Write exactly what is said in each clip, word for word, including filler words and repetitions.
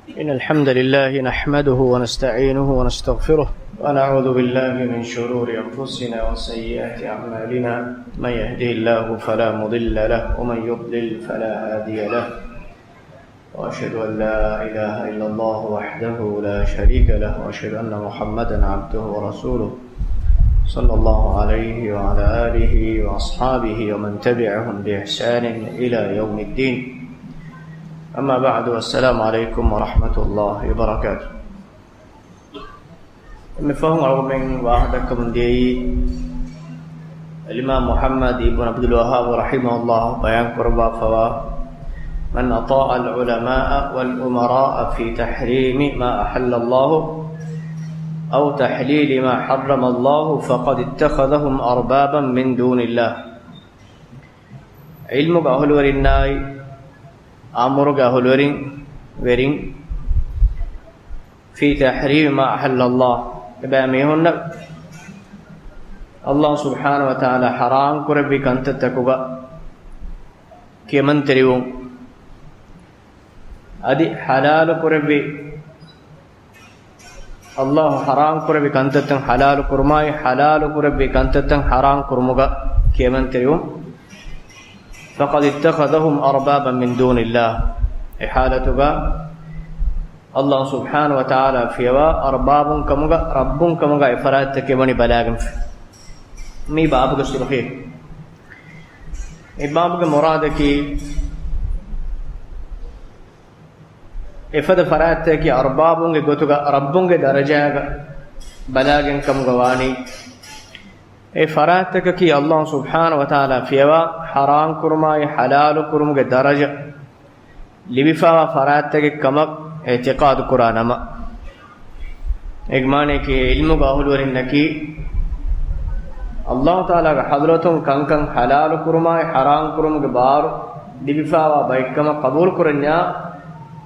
إن الحمد لله نحمده ونستعينه ونستغفره، ونعوذ بالله من شرور أنفسنا وسيئات أعمالنا. من يهده الله فلا مضل له، ومن يضلل فلا هادي له. وأشهد أن لا إله إلا الله وحده لا شريك له، وأشهد أن محمدا عبده ورسوله، صلى الله عليه وعلى آله وأصحابه ومن تبعهم بإحسان إلى يوم الدين. أما بعد، السلام عليكم ورحمة الله وبركاته. މި ފަހުން އަޅުގަނޑުމެން ވާހަކަދައްކަމުން ދިޔައީ، އިމާމް މުޙައްމަދު އިބްނު ޢަބްދުލް ވައްހާބު ރަޙިމަހުﷲ ބަޔާން ކުރައްވާފަވާ، من أطاع العلماء والأمراء في تحريم ما أحل الله أو تحليل ما حرم الله فقد اتخذهم أربابا من دون الله. ޢިލްމުގެ އަހުލުވެރިންނާއި އަމުރުގެ އަހުލުވެރިން، ވެރިން، في تحريم ما أحل الله، އެބައިމީހުންނަށް ﷲ ސުބްޙާނަހޫ ވަތަޢާލާ ޙަރާމް ކުރެއްވި ކަންތައްތަކުގަ ކިޔަމަންތެރިވުން، އަދި ޙަލާލު ކުރެއްވި، ﷲ ޙަރާމް ކުރެއްވި ކަންތައްތައް ޙަލާލު ކުރުމާއި، ޙަލާލު ކުރެއްވި ކަންތައްތައް ޙަރާމް ކުރުމުގަ ކިޔަމަންތެރިވުން. فقد اتخذهم أربابا من دون الله. އެ ޙާލަތުގަ ﷲ ސުބްޙާނަހޫ ވަތަޢާލާ ފިޔަވާ އަރްބާބުން ކަމުގަ، ރައްބުން ކަމުގަ އެ ފަރާތްތަކެއް ވަނީ ބަލާގެންފި. މީ ބާބުގެ ސުރުޚީ. އެ ބާބުގެ މުރާދަކީ، އެފަދަ ފަރާތްތަކަކީ އަރްބާބުންގެ ގޮތުގަ ރައްބުންގެ ދަރަޖާގަ ބަލާގެން ކަމުގަ ވާނީ، އެ ފަރާތްތަކަކީ ﷲ ސުބްޙާނަހޫ ވަތަޢާލާ ފިޔަވާ ޙަރާމް ކުރުމާއި ޙަލާލު ކުރުމުގެ ދަރަޖަ ލިބިފާވާ ފަރާތްތަކެއް ކަމަށް އިޢްތިޤާދު ކުރާ ނަމަ، އޭގެ މާނަޔަކީ ޢިލްމުގެ އަހުލުވެރިންނަކީ ﷲ ތަޢާލާގެ ޙަޟްރަތުން ކަންކަން ޙަލާލު ކުރުމާއި ޙަރާމް ކުރުމުގެ ބާރު ލިބިފާވާ ބައެއްކަމަށް ޤަބޫލު ކުރަންޏާ،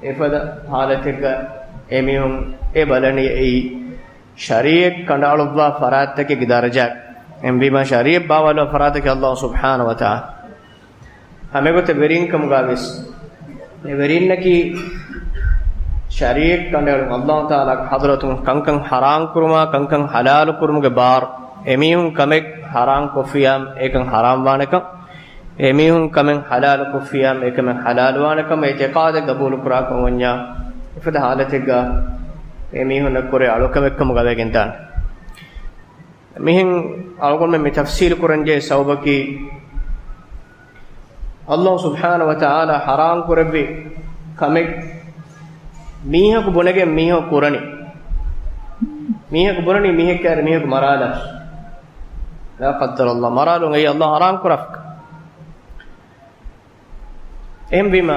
އެފަދަ ޙާލަތެއްގަ އެމީހުން އެ ބަލަނީ އެއީ ޝަރީޢަތް ކަނޑައަޅުއްވާ ފަރާތްތަކެއްގެ ދަރަޖާ. އެހެންވީމާ، ޝަރީޢަތް ބާވާލުވާ ފަރާތަކީ ﷲ ސުބްޙާނަހޫ ވަތަޢާލާ. ހަމައެގޮތަށް ވެރިންކަމުގަ ވެސް، އެ ވެރިންނަކީ ޝަރީޢަތް ކަނޑައެޅުން، ﷲ ތަޢާލާގެ ޙަޟްރަތުން ކަންކަން ޙަރާމް ކުރުމާ ކަންކަން ޙަލާލު ކުރުމުގެ ބާރު، އެމީހުން ކަމެއް ޙަރާމް ކޮށްފިއްޔާ އެކަން ޙަރާމް ވާނެކަން، އެމީހުން ކަމެއް ޙަލާލު ކޮށްފިއްޔާ އެކަމެއް ޙަލާލު ވާނެކަން އިޢްތިޤާދެއް ޤަބޫލު ކުރާކަން ވަންޏާ، އެފަދަ ޙާލަތެއްގަ އެމީހުންނަށް ކުރެ އަޅުކަމެއްކަމުގަ ވެގެންދާނެ. މިހެން އަޅުގަނޑުމެން މި ތަފްސީލު ކުރަންޖެހޭ ސަބަބަކީ، ﷲ ސުބްޙާނަހޫ ވަތަޢާލާ ޙަރާމް ކުރެއްވި ކަމެއް މީހަކު ބުނެގެން މީހަކު ކުރަނީ. މީހަކު ބުނަނީ މީހެއް ކައިރި މީހަކު މަރާލާ. لا قدر الله، މަރާލުން އެއީ ﷲ ޙަރާމް ކުރާފަ. އެހެންވީމާ،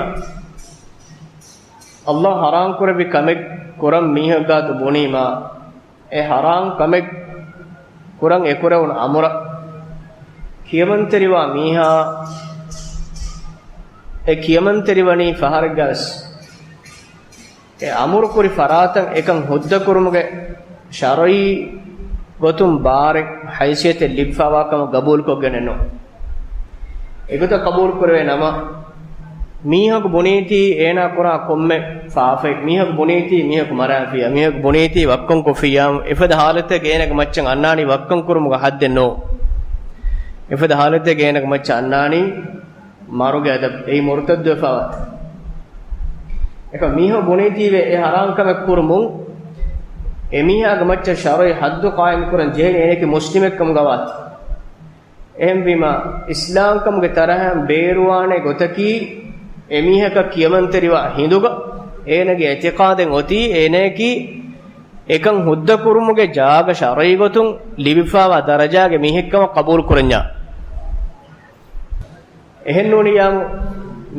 ﷲ ޙަރާމް ކުރެއްވި ކަމެއް ކުރަން މީހަކު ގާތު ބުނީމާ، އެ ޙަރާމް ކަމެއް ކުރަން އެކުރެވުނު އަމުރަށް ކިޔަމަންތެރިވާ މީހާ، އެ ކިޔަމަންތެރިވަނީ ފަހަރެއްގަވެސް އެ އަމުރު ކުރި ފަރާތަށް އެކަން ހުއްދަ ކުރުމުގެ ޝަރުޢީ ގޮތުން ބާރެއް ހައިސިއްޔަތެއް ލިބިފާވާ ކަމަށް ގަބޫލުކޮށްގެނެއް ނޫން. އެގޮތަށް ޤަބޫލު ކުރެވޭ ނަމަ، މީހަކު ބުނީތީ އޭނާ ކުރާ ކޮންމެ ފާފައެއް، މީހަކު ބުނީތީ މީހަކު މަރާފިޔާ، މީހަކު ބުނީތީ ވައްކަން ކޮށްފިއްޔާ، އެފަދަ ޙާލަތެއްގަ އޭނާގެ މައްޗަށް އަންނާނީ ވައްކަން ކުރުމުގެ ޙައްދެއް ނޫން. އެފަދަ ޙާލަތެއްގަ އޭނާގެ މައްޗަށް އަންނާނީ މަރުގެ އަދަބު، އެއީ މުރުތައްދުވެފާވާ. އެކަމަކު މީހަކު ބުނީތީވެ އެ ޙަރާމް ކަމެއް ކުރުމުން، އެމީހާގެ މައްޗަށް ޝަރުޢީ ޙައްދު ޤާއިމް ކުރަން ޖެހެނީ އޭނައަކީ މުސްލިމެއް ކަމުގަ ވާތީ. އެހެންވީމާ، އިސްލާމްކަމުގެ ތަރަހައިން ބޭރުވާނެ ގޮތަކީ، އެމީހަކަށް ކިޔަމަންތެރިވާ ހިނދުގަ އޭނަގެ އިޢްތިޤާދެއް އޮތީ، އޭނައަކީ އެކަން ހުއްދަކުރުމުގެ ޖާގަ ޝަރުޢީ ގޮތުން ލިބިފާވާ ދަރަޖާގެ މީހެއްކަމަށް ޤަބޫލު ކުރަންޏާ. އެހެން ނޫނިއްޔާމު،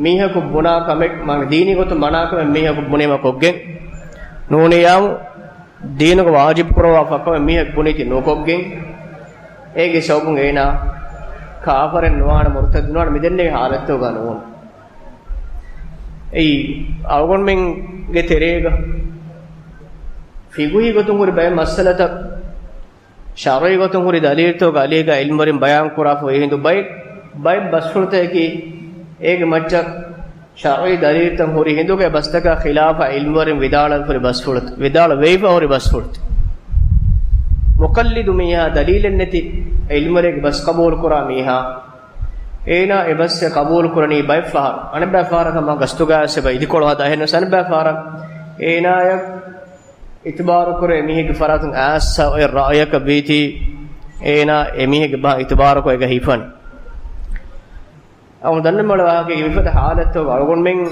މީހަކު ބުނާ ކަމެއް، މާ ދީނީ ގޮތުން މަނާ ކަމެއް މީހަކު ބުނީމަ ކޮށްގެން، ނޫނިއްޔާމު، ދީނުގަ ވާޖިބު ކުރައްވާފަ ކަމެއް މީހަކު ބުނީތީ ނުކޮށްގެން، އޭގެ ސަބަބުން އޭނާ ކާފަރެއް ނުވާނެ، މުރުތައްދު ނުވާނެ، މިދެންނެވި ޙާލަތުގަ ނޫން. އެއީ، އަޅުގަނޑުމެންގެ ތެރޭގަ ފިޤުހީ ގޮތުން ހުރި ބައެއް މައްސަލަތައް ޝަރުޢީ ގޮތުން ހުރި ދަލީލްތަކުގެ އަލީގަ ޢިލްމުވެރިން ބަޔާން ކުރާފަ އޮތް ހިނދު ބައެއް، ބައެއް ބަސްފުޅުތަކަކީ އޭގެ މައްޗަށް ޝަރުޢީ ދަލީލުތައް ހުރި ހިނދުގެ ބަސްތަކާ ޚިލާފަށް ޢިލްމުވެރިން ވިދާޅުވެފަ ހުރި ބަސްފުޅުތައް، ވިދާޅުވެފަ ހުރި ބަސްފުޅުތައް. މުޤައްލިދު މީހާ، ދަލީލެއް ނެތި ޢިލްމުވެރިންގެ ބަސް ޤަބޫލުކުރާ މީހާ، އޭނާ އެ ބަސްއެއް ޤަބޫލުކުރަނީ ބައެއް ފަހަރު. އަނެއްބައި ފަހަރަކަށް މާ ގަސްތުގައި ވެސް އެބަ އިދިކޮޅު ހަދާ. އެހެންވެސް އަނެއްބައި ފަހަރަށް އޭނާޔަށް އިތުބާރުކުރޭ މީހެއްގެ ފަރާތުން އައިސް އޮތް ރައުޔަކަށް ވީތީ، އޭނާ އެ މީހެއްގެ ބަހަށް އިތުބާރުކޮށް އެގަ ހިފަން. އަޅުގަނޑު ދަންނަ މަޅު ވާހަކަ މިފަދަ ޙާލަތުގަ އަޅުގަނޑުމެން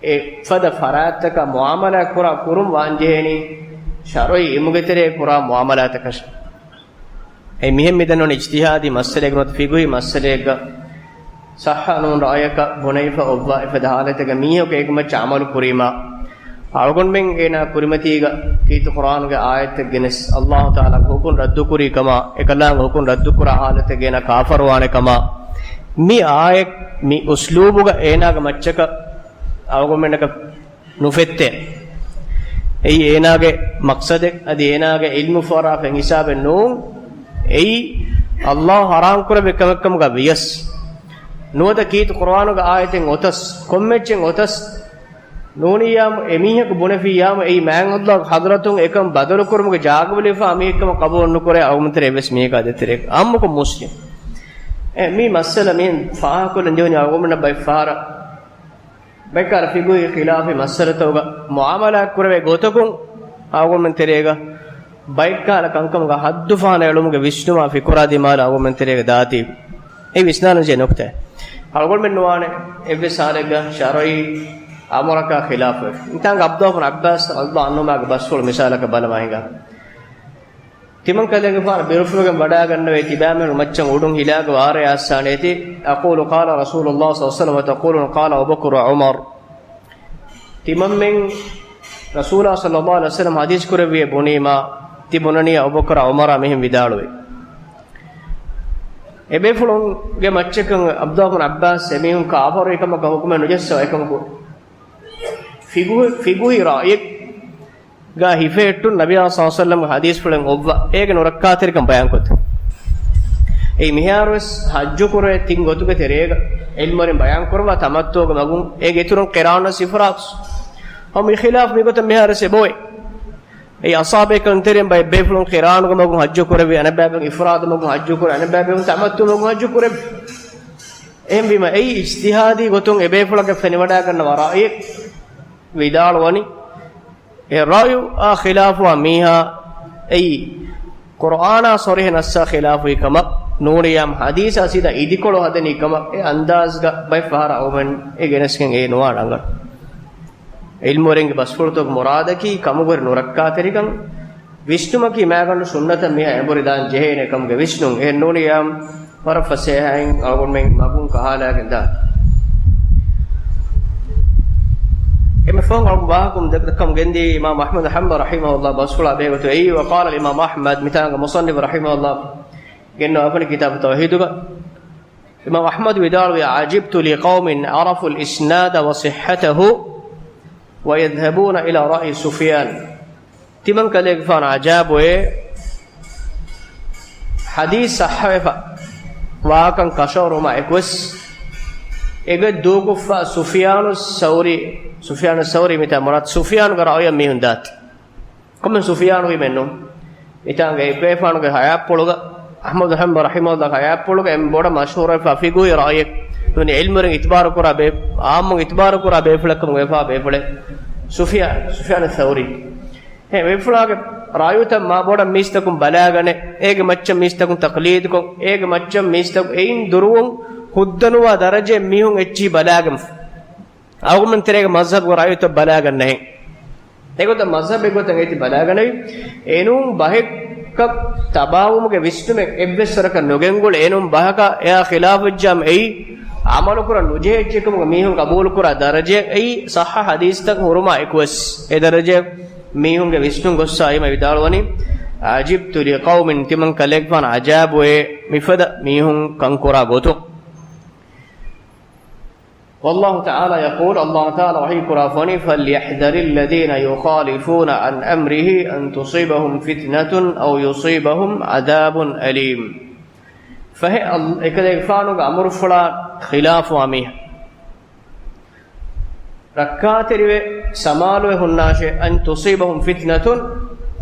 އެ ފަދަ ފަރާތްތަކަށް މުޢާމަލާތް ކުރާ ކުރުން ވާންޖެހޭނީ ޝަރުޢީ ޢިލްމުގެ ތެރޭ ކުރާ މުޢާމަލާތަކަށް. އެ މިހެން މިދަންނަވަނީ އިޖްތިހާދީ މައްސަލައެއްގެ ނުވަތަ ފިޤުހީ މައްސަލައެއްގަ ޞައްޙަ ނޫން ރައުޔަކަށް ބުނެފަ އޮއްވާ އެފަދަ ޙާލަތެއްގަ މީހަކު އޭގެ މައްޗަށް ޢަމަލު ކުރީމާ، އަޅުގަނޑުމެން އޭނާ ކުރިމަތީގަ ކީރިތި ޤުރްއާނުގެ އާޔަތެއް ގެނެސް، ﷲ ތަޢާލާގެ ޙުކުމް ރައްދުކުރީ ކަމާ، އެކަލާނގެ ޙުކުމް ރައްދުކުރާ ޙާލަތެއް އޭނާ ކާފަރުވާނެ ކަމާ، މި އާޔަތް މި އުސްލޫބުގަ އޭނާގެ މައްޗަކަށް އަޅުގަނޑުމެންނަކަށް ނުފެއްތޭ. އެއީ އޭނާގެ މަޤްޞަދެއް، އަދި އޭނާގެ ޢިލްމު ފަރާފެން ޙިސާބެއް ނޫން. އެއީ ﷲ ޙަރާމް ކުރެއްވި ކަމެއްކަމުގަ ވިޔަސް، ނުވަތަ ކީރިތި ޤުރްއާނުގެ އާޔަތެއް އޮތަސް، ކޮންމެއްޗެއް އޮތަސް، ނޫނިއްޔާމު އެމީހަކު ބުނެފިއްޔާމު އެއީ މާތް ﷲގެ ޙަޟްރަތުން އެކަން ބަދަލުކުރުމުގެ ޖާގަބުލިފާ މީހެއްކަމަށް ޤަބޫލުނުކުރޭ އަޅުގަނޑުމެން ތެރޭ އެއްވެސް މީހަކާ ދޭތެރޭގަ. އާއްމުކޮށް މުސްލިމް. އެ، މި މައްސަލަ މިހެން ފާހަގަކޮށްލަން ޖެހުނީ އަޅުގަނޑުމެންނަށް ބައެއް ފަހަރަށް ބައެއްކާލަ ފިޤުހީ ޚިލާފީ މައްސަލަތަކުގަ މުޢާމަލާތް ކުރެވޭ ގޮތަކުން އަޅުގަނޑުމެން ތެރޭގަ ބައެއްކާލަ ކަންކަމުގަ ޙައްދު ފަހަނަ އެޅުމުގެ ވިސްނުމާ ފިކުރާ ދިމާލަށް އަޅުގަނޑުމެން ތެރޭގަ ދާތީ. އެ ވިސްނާލަންޖެހޭ ނުކްތައެއް. އަޅުގަނޑުމެން ނުވާނެ އެއްވެސް ޙާލެއްގަ ޝަރުޢީ އަމުރަކާ ޚިލާފުވެފަ. މިތާނގަ ޢަބްދުﷲ ބިން ޢައްބާސް ރަޟިޔަﷲ ޢަންހުމާގެ ބަސްފުޅު މިސާލަކަށް ބަލަމާ ހިނގާ. ތިމަން ކަލޭގެފާނު ބިރުފުޅުގެން ވަޑާގަންނަވައި ތިބާމެން މައްޗަށް އުޑުން ހިލާގެ ވާރޭ އައްސާނެތީ، أقول قال رسول الله صلى الله عليه وسلم وتقولون قال أبو بكر وعمر. ތިމަންމެން ރަސޫލާ ޞައްލައްލާހު ޢަލައިހި ވަސައްލަމް ޙަދީޘް ކުރެއްވިއޭ ބުނީމާ، ތި ބުނަނީ އަބޫބަކުރާ ޢުމަރާ މިހެން ވިދާޅުވޭ. އެބޭފުޅުންގެ މައްޗަކަށް ޢަބްދުﷲ ބިން ޢައްބާސް އެމީހުން ކާފަރު އެކަމަކަށް ޙުކުމެއް ނުޖައްސަވާ އެކަމަކު، ފިޤުހު، ފިޤުހީ ރައުޔެއް ގާ ހިފެހެއްޓުން ނަބިއްޔާ ޞައްލައްލާހު ޢަލައިހި ވަސައްލަމްގެ ޙަދީޘްފުޅެއް އޮއްވާ، އޭގެ ނުރައްކާތެރިކަން ބަޔާންކޮށްދޭ. އެއީ މިހާރުވެސް ޙައްޖު ކުރޭ ތިން ގޮތުގެ ތެރޭގަ ޢިލްމުވެރިން ބަޔާންކުރައްވާ ތަމައްތުޢުގެ މަގުން، އޭގެ އިތުރުން ޤިރާނަށް އިފްރާދު. ހަމަ މި ޚިލާފު މިގޮތަށް މިހާރުވެސް އެބައޮތް. އެއީ އަޞްޙާބުބޭކަލުން ތެރެއިން ބައެއް ބޭފުޅުން ޤިރާނުގެ މަގުން ޙައްޖު ކުރެއްވި، އަނެއްބައިބޭފުޅުން އިފްރާދު މަގުން ޙައްޖު ކުރެއްވި، އަނެއްބައިބޭފުޅުން ތަމައްތުޢު މަގުން ޙައްޖު ކުރެއްވި. އެހެންވީމަ އެއީ އިޖްތިހާދީ ގޮތުން އެބޭފުޅާގެ ފެނިވަޑާގަންނަވާ ރައުޔެއް ވިދާޅުވަނީ. އެ ރައުޔާ ޚިލާފުވާ މީހާ އެއީ ޤުރްއާނާ ޞަރީޙަ ނައްޞާ ޚިލާފުވި ކަމަށް، ނޫނިއްޔާމު ޙަދީޘާ ސީދާ އިދިކޮޅު ހަދަނީ ކަމަށް އެ އަންދާޒުގަ ބައެއް ފަހަރަށް އަޅުގަނޑުމެން އެ ގެނެސްގެން އެ ނުވާނެ ރަނގަޅު. ޢިލްމުވެރިންގެ ބަސްފުޅުތަކުގެ މުރާދަކީ ކަމުގެ ނުރައްކާތެރިކަން، ވިސްނުމަކީ މާގަނޑު ސުންނަތަށް މީހާ އެނބުރި ދާން ޖެހޭނެ ކަމުގެ ވިސްނުން. އެހެން ނޫނިއްޔާމު ވަރަށް ފަސޭހައިން އަޅުގަނޑުމެން މަގުން ކަހާލާގެން ދާން. އެންމެ ފަހުން އަޅުގަނޑު ވާހަކަ ދައްކަމުން ގެންދިޔައީ އިމާމު އަޙްމަދު ޙަންބަލް ރަޙިމަހުﷲ ބަސްފުޅާ ބެހޭގޮތު އެއީ، وقال الإمام أحمد، މިތާނގަ މުޞައްނިފު ރަޙިމަހުﷲ ގެންނަވާފަނި ކިތާބު ތައުޙީދުގަ އިމާމު އަޙްމަދު ވިދާޅުވި، عجبت لقوم عرفوا الإسناد وصحته ويذهبون إلى رأي سفيان. ތިމަން ކަލޭގެފާނު ޢަޖާބުވޭ، ޙަދީޘް ޞައްޙަވެފަ ވާކަން ކަށަވަރުވުމާ އެކުވެސް، އެގޮތް ދޫކޮށްފަ ސުފިޔާނު ސައުރީ، ސުފިޔާނު ސައުރީ މިތާ މުރާދު ސުފިޔާނުގެ ރައުޔަށް މީހުން ދާތީ. ކޮންމެ ސުފިޔާނު ވީމެއްނު. މިތާނގެ އެބޭފާނުގެ ޙަޔާތްޕުޅުގަ، އަޙްމަދު ޙަންބަލް ރަޙިމަހުﷲގެ ޙަޔާތްޕުޅުގަ އެންމެ ބޮޑަށް މަޝްހޫރުވެފަ ފިޤުހީ ރައުޔެއް ނޫނީ ޢިލްމުވެރިން އިތުބާރުކުރާ ބޭ، ޢާއްމުން އިތުބާރުކުރާ ބޭފުޅެއްކަމުގަ ވެފާ ބޭފުޅެއް ސުފިޔާ، ސުފިޔާނު ސައުރީ. އެ ބޭފުޅާގެ ރައުޔުތައް މާ ބޮޑަށް މީސްތަކުން ބަލާގަނެ، އޭގެ މައްޗަށް މީސްތަކުން ތަޤްލީދުކޮށް، އޭގެ މައްޗަށް މީސްތަކުން އެއިން ދުރުވުން ހުއްދަނުވާ ދަރަޖައެއް މީހުން އެއްޗިހި ބަލާގެންފަ. އަޅުގަނޑުމެން ތެރޭގެ މަޒްހަބުގެ ރައުޔުތައް ބަލާގަންނަހެން. އެގޮތަށް މަޒްހަބެއް ގޮތަށް އޭތި ބަލާގަނެވި، އެނޫން ބަހެއްކަށް ތަބާވުމުގެ ވިސްނުމެއް އެއްވެސް ވަރަކަށް ނުގެންގުޅޭ، އެނޫން ބަހަކަށް އެއާ ޚިލާފުވެއްޖާމަ އެއީ ޢަމަލުކުރަން ނުޖެހޭ އެއްޗެއްކަމުގަ މީހުން ޤަބޫލުކުރާ ދަރަޖައެއް އެއީ ޞައްޙަ ޙަދީޘްތައް ހުރުމާ އެކުވެސް. އެ ދަރަޖައެއް މީހުންގެ ވިސްނުން ގޮއްސާ އިމަ ވިދާޅުވަނީ، عجبت لقوم، ތިމަން ކަލޭގެފާނު ޢަޖާބުވޭ މިފަދަ މީހުން ކަންކުރާ ގޮތުން. والله تعالى يقول، ﷲ ތަޢާލާ ވަޙީ ކުރާފަނީ، فليحذر الذين يخالفون عن أمره أن تصيبهم فتنة أو يصيبهم عذاب أليم. ފަހެ އަލް-، އެކަލޭގެފާނުގެ އަމުރުފުޅާ ޚިލާފުވާ މީހާ، ރައްކާތެރިވެ ސަމާލުވެ ހުންނާށޭ، أن تصيبهم فتنة،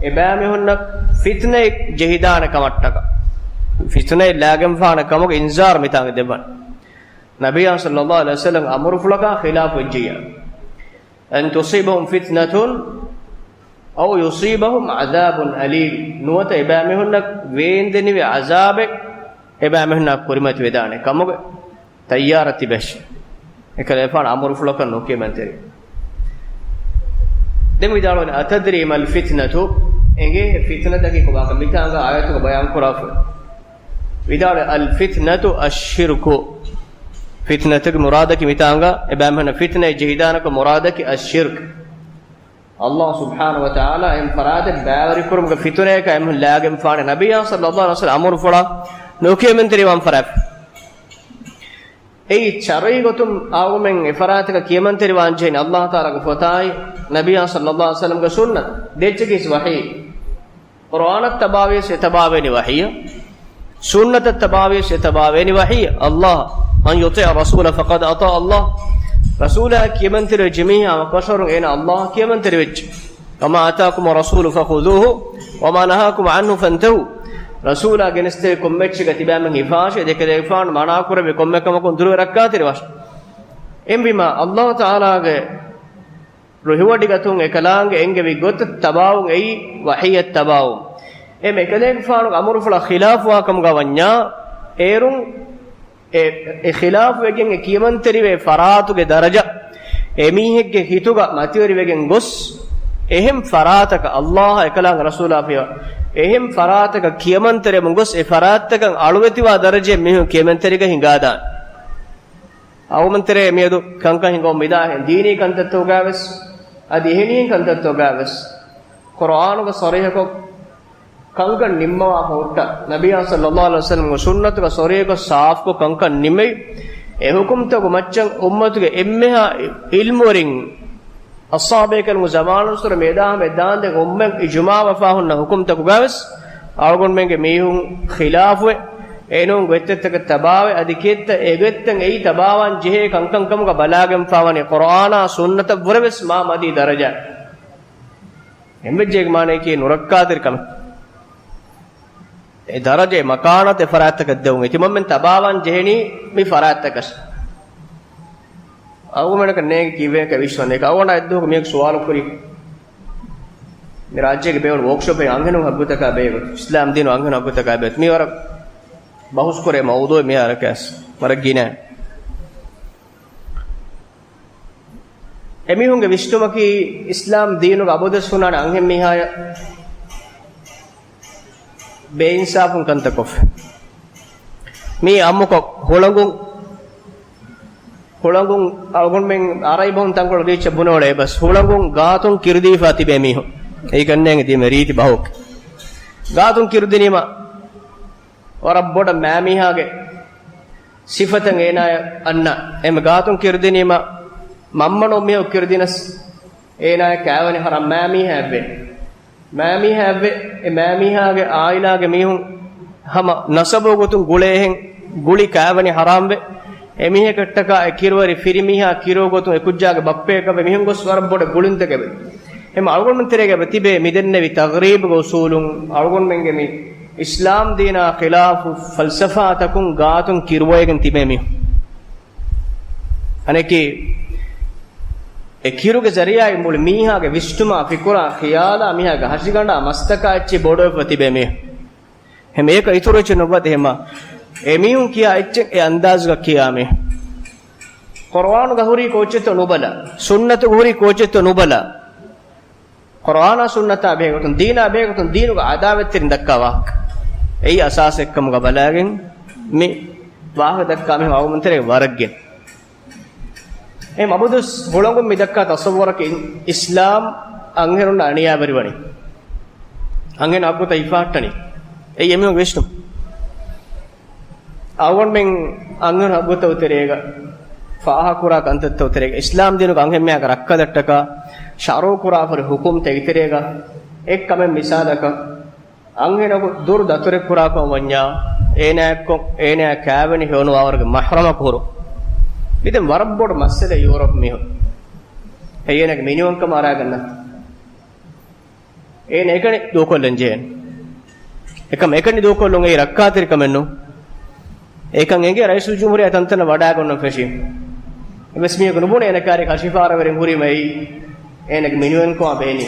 އެބައިމީހުންނަށް ފިތުނައެއް ޖެހިދާނެ ކަމަށްޓަކަ. ފިތުނައެއް ލާގެންފާނެ ކަމުގެ އިންޒާރު މިތާނގެ ދެއްވަން. ނަބިޔާ ޞައްލައްލާހު ޢަލައިހި ވަސައްލަމް އަމުރުފުޅަކާ ޚިލާފު ވެއްޖިއްޔާ. أن تصيبهم فتنة أو يصيبهم عذاب أليم. ނުވަތަ އެބައިމީހުންނަށް ވޭންދެނިވި ޢަޒާބެއް އެބައިމީހުންނާ ކުރިމަތިވެދާނެ ކަމުގެ ތައްޔާރަށް ތިބޭށޭ. އެކަލޭފާނު އަމުރުފުޅަކަށް ނުކިޔަމަންތެރި. ދެން ވިދާޅުވަނީ، أتدري ما الفتنة؟ އެނގޭ ފިތުނަތަކީ ކޮބާކަން؟ މިތާނގަ އާޔަތުގަ ބަޔާންކުރާފަ. ވިދާޅުވި، الفتنة الشرك. ފިތުނަތަކުގެ މުރާދަކީ މިތާނގަ އެބައިމީހުންނަށް ފިތުނައެއް ޖެހިދާނެކަން މުރާދަކީ الشرك. އައްލާހު ސުބްޙާނަހު ވަތަޢާލާ އެހެން ފަރާތެއް ބައިވެރިކުރުމުގެ ފިތުނަޔަކަށް އެމީހުން ލާގެންފާނެ. ނަބިއްޔާ ޞައްލައްލާހު ޢަލައިހި ވަސައްލަމް އަމުރުފުޅާ ނުކިޔަމަންތެރިވާން ފަރާތް. އެއީ ޝަރުޢީ ގޮތުން އަޅުގަނޑުމެން އެފަރާތަކަށް ކިޔަމަންތެރިވާން ޖެހެނީ އައްލާހު ތަޢާލާގެ ފޮތާއި ނަބިއްޔާ ޞައްލައްލާހު ޢަލައިހި ވަސައްލަމްގެ ސުންނަތު. ދެއްޗަކީ ވަޙީ. ޤުރުއާނަށް ތަބާވިޔަސް އެ ތަބާވޭނީ ވަޙީއަށް. ސުންނަތަށް ތަބާވިޔަސް އެ ތަބާވޭނީ ވަޙީއަށް. އައްލާހު، من يطع الرسول فقد أطاع الله. ރަސޫލާ ކިޔަމަންތެރިވެއްޖެ މީހާ އަވަކަށްވަރުން އޭނާ އައްލާހަށް ކިޔަމަންތެރިވެއްޖެ. وما آتاكم الرسول فخذوه وما نهاكم عنه فانتهوا. ރަސޫލާ ގެނެސްދެވި ކޮންމެ އެއްޗެއްގަ ތިބާމެން ހިފާށޭ، ދެކެލޭގެފާނު މަނާކުރެއްވި ކޮންމެ ކަމަކުން ދުރުވެ ރައްކާތެރިވާށޭ. އެހެންވީމާ، އައްލާހު ތަޢާލާގެ ރުހިވޮޑިގަތުން އެކަލާނގެ އެންގެވި ގޮތަށް ތަބާވުން އެއީ ވަޙީއަށް ތަބާވުން. އެހެން އެކަލޭގެފާނުގެ އަމުރުފުޅާ ޚިލާފުވާ ކަމުގަ ވަންޏާ، އޭރުން އެ، އެ ޚިލާފުވެގެން އެ ކިޔަމަންތެރިވޭ ފަރާތުގެ ދަރަޖަ އެމީހެއްގެ ހިތުގަ މަތިވެރިވެގެން ގޮސް، އެހެން ފަރާތަކަށް އައްލާހާ އެކަލާނގެ ރަސޫލާ ފިޔަވާ އެހެން ފަރާތަކަށް ކިޔަމަންތެރިވަމުން ގޮސް، އެ ފަރާތްތަކަށް އަޅުވެތިވާ ދަރަޖައެއް މީހުން ކިޔަމަންތެރިގަ ހިނގާދާނެ. އަޅުގަނޑުމެން ތެރޭ މިއަދު ކަންކަން ހިނގަމުން މިދާހެން ދީނީ ކަންތައްތަކުގައިވެސް، އަދި އެހެނިހެން ކަންތައްތަކުގައިވެސް، ޤުރުއާނުގަ ޞަރީޙަކޮށް ކަންކަން ނިންމަވާފަ ހުއްޓަ، ނަބިއްޔާ ޞައްލައްލާހު ޢަލައިހި ވަސައްލަމްގެ ސުންނަތުގަ ޞަރީޙަކޮށް ސާފުކޮށް ކަންކަން ނިންމެވި، އެ ޙުކުމްތަކުގެ މައްޗަށް އުއްމަތުގެ އެންމެހާ ޢިލްމުވެރިން، އަޞްޙާބޭކަލުންގެ ޒަމާނުން ސުރަ މިއަދާހަމަ ދާންދެން އުއްމަތް އިޖުމާވެފާ ހުންނަ ޙުކުމްތަކުގައިވެސް، އަޅުގަނޑުމެންގެ މީހުން ޚިލާފުވެ، އެނޫން ގޮތްތައްތަކަށް ތަބާވެ، އަދި ކިއެއްތަ އެގޮތްތައް އެއީ ތަބާވާން ޖެހޭ ކަންކަން ކަމުގަ ބަލާގެންފާވަނީ ޤުރުއާނާ ސުންނަތަށްވުރެވެސް މާ މަތީ ދަރަޖަ. އެންމެއްޖެއްގެ މާނައަކީ ނުރައްކާތެރި ކަމެއް. އެ ދަރަޖަ އެ މަކާނާތު އެ ފަރާތްތަކަށް ދެވުން. އެ ތިމަންމެން ތަބާވާން ޖެހެނީ މި ފަރާތްތަކަށް. އަޅުގަނޑަކަށް ނޭނގެ ކީއްވެގެން ވިސްނަން. އެކަ އަޅުގަނޑާ އެއްދުވަހަކު މީހަކު ސުވާލު ކުރި. މި ރާއްޖޭގެ ބޭއްވުނު ވޯކްޝޮޕެއް އަންހެނުން ހައްގުތަކާ ބެހޭގޮތުން، އިސްލާމް ދީނު އަންހެނުން ހައްގުތަކާ ބެހޭ. މީ ވަރަށް ބަހުސްކުރޭ މައުޟޫއެއް މިހާރަކަސް. ވަރަށް ގިނަ. އެމީހުންގެ ވިސްނުމަކީ އިސްލާމް ދީނުގަ އަބަދުވެސް ހުންނާނެ އަންހެން މީހާޔަށް ބޭއިންސާފުން ކަންތައް ކޮށްފަ. މީ އާއްމުކޮށް ހުޅަނގުން، ހުޅަނގުން އަޅުގަނޑުމެން އަރަބި ބަހުން ތަންކޮޅު ރީއްޗަށް ބުނެވުނީ އެބަސް. ހުޅަނގުން ގާތުން ކިރުދީފާ ތިބޭ މީހުން. އެއީ ކަންނޭނގެ ދީމެ ރީތި ބަހަކު. ގާތުން ކިރުދިނީމަ ވަރަށް ބޮޑަށް މާމީހާގެ ސިފަތައް އޭނާޔަށް އަންނަ. އެމެ ގާތުން ކިރުދިނީމަ މަންމަނޯ މީހަކު ކިރުދިނަސް އޭނާޔަށް ކާވެނި ހަރާމް. މާމީހާއެއްވެ. މާމީހާއެއްވެ. އެ މާމީހާގެ އާއިލާގެ މީހުން ހަމަ ނަސަބު ގޮތުން ގުޅޭހެން ގުޅި ކާވެނި ހަރާމްވެ. އެމީހަކަށްޓަކާ އެ ކިރުވެރި ފިރިމީހާ ކިރުވަގޮތުން އެކުއްޖާގެ ބައްޕަޔަކަށްވެ މިހެން ގޮސް ވަރަށް ބޮޑަށް ގުޅުންތަކެވެ. އެމަ އަޅުގަނޑުމެން ތެރޭގަ ތިބޭ މިދެންނެވި ތަޣްރީބުގެ އުސޫލުން އަޅުގަނޑުމެންގެ މި އިސްލާމް ދީނާ ޚިލާފު ފަލްސަފާތަކުން ގާތުން ކިރުވައިގެން ތިބޭ މީހުން. އަނެކީ، އެ ކިރުގެ ޒަރީއާއިން މުޅި މީހާގެ ވިސްނުމާ، ފިކުރާ، ޚިޔާލާ، މީހާގެ ހަށިގަނޑާ، މަސްތަކާ އެއްޗެއް ބޮޑުވެފަ ތިބޭ މީހުން. އެހެން އޭކަ އިތުރު އެއްޗެއް ނުވަތަ އެހެމާ، އެމީހުން ކިޔާ އެއްޗެއް އެ އަންދާޒުގަ ކިޔާ މީހުން. ޤުރުއާނުގަ ހުރީ ކޯއްޗެއްތޯ ނުބަލާ، ސުންނަތުގަ ހުރީ ކޯއްޗެއްތޯ ނުބަލާ، ޤުރުއާނާ ސުންނަތާ ބެހޭގޮތުން، ދީނާ ބެހޭގޮތުން ދީނުގަ އަދާވަތްތެރިން ދައްކާ ވާހަކަ. އެއީ އަސާސެއްކަމުގަ ބަލާގެން މި ވާހަކަ ދައްކާ މީހުން އަޅުގަނޑުމެން ތެރޭގަ ވަރަށް ގިނަ. އެ މަބުދުސް ހުޅަނގުން މި ދައްކާ ތަޞައްވުރަކީ އިސްލާމް އަންހެނުންނަށް އަނިޔާވެރިވަނީ. އަންހެން ހައްގުތައް ހިފަހައްޓަނީ. އެއީ އެމީހުންގެ ވިސްނުން. އަޅުގަނޑުމެން އަންހެން ހައްގުތައް ތެރޭގަ، ފާހަގަކުރާ ކަންތައްތައް ތެރޭގަ، އިސްލާމް ދީނުގެ އަންހެންމީހާގެ ރައްކަލަށްޓަކާ ޝަރުޢު ކުރާފަރި ހުކުމްތައް ތެރޭގަ، އެއްކަމެއް މިސާލަކަށް، އަންހެނަކު ދުރު ދަތުރެއް ކުރާކަމަށް ވަންޏާ، އޭނާއެއްކޮށް އޭނާ ކާވެނި ހެޔޮނުވާވަރުގެ މަޙްރަމަކު ހުރު. މިދެން ވަރަށް ބޮޑު މައްސަލަ ޔޫރަޕް މީހުން. އެއީ އޭނަގެ މިނިވަންކަމަށް އަރާގަންނަ. އޭނަ އެކަނި ދޫކޮށްލަން ޖެހޭނެ. އެކަމް އެކަނި ދޫކޮށްލުން އެއީ ރައްކާތެރިކަމެއް ނޫން. އެކަން އެނގޭ ރައީސުލްޖުމްހޫރިއްޔާ ތަންތަނަށް ވަޑާގަންނަން ފެށީމަ. އެއްވެސް މީހަކު ނުބުނޭ އޭނަ ކާރި ހަށިފާރަވެރިން ހުރީމަ އެއީ އޭނަގެ މިނިވަންކަމާ ބޭނި.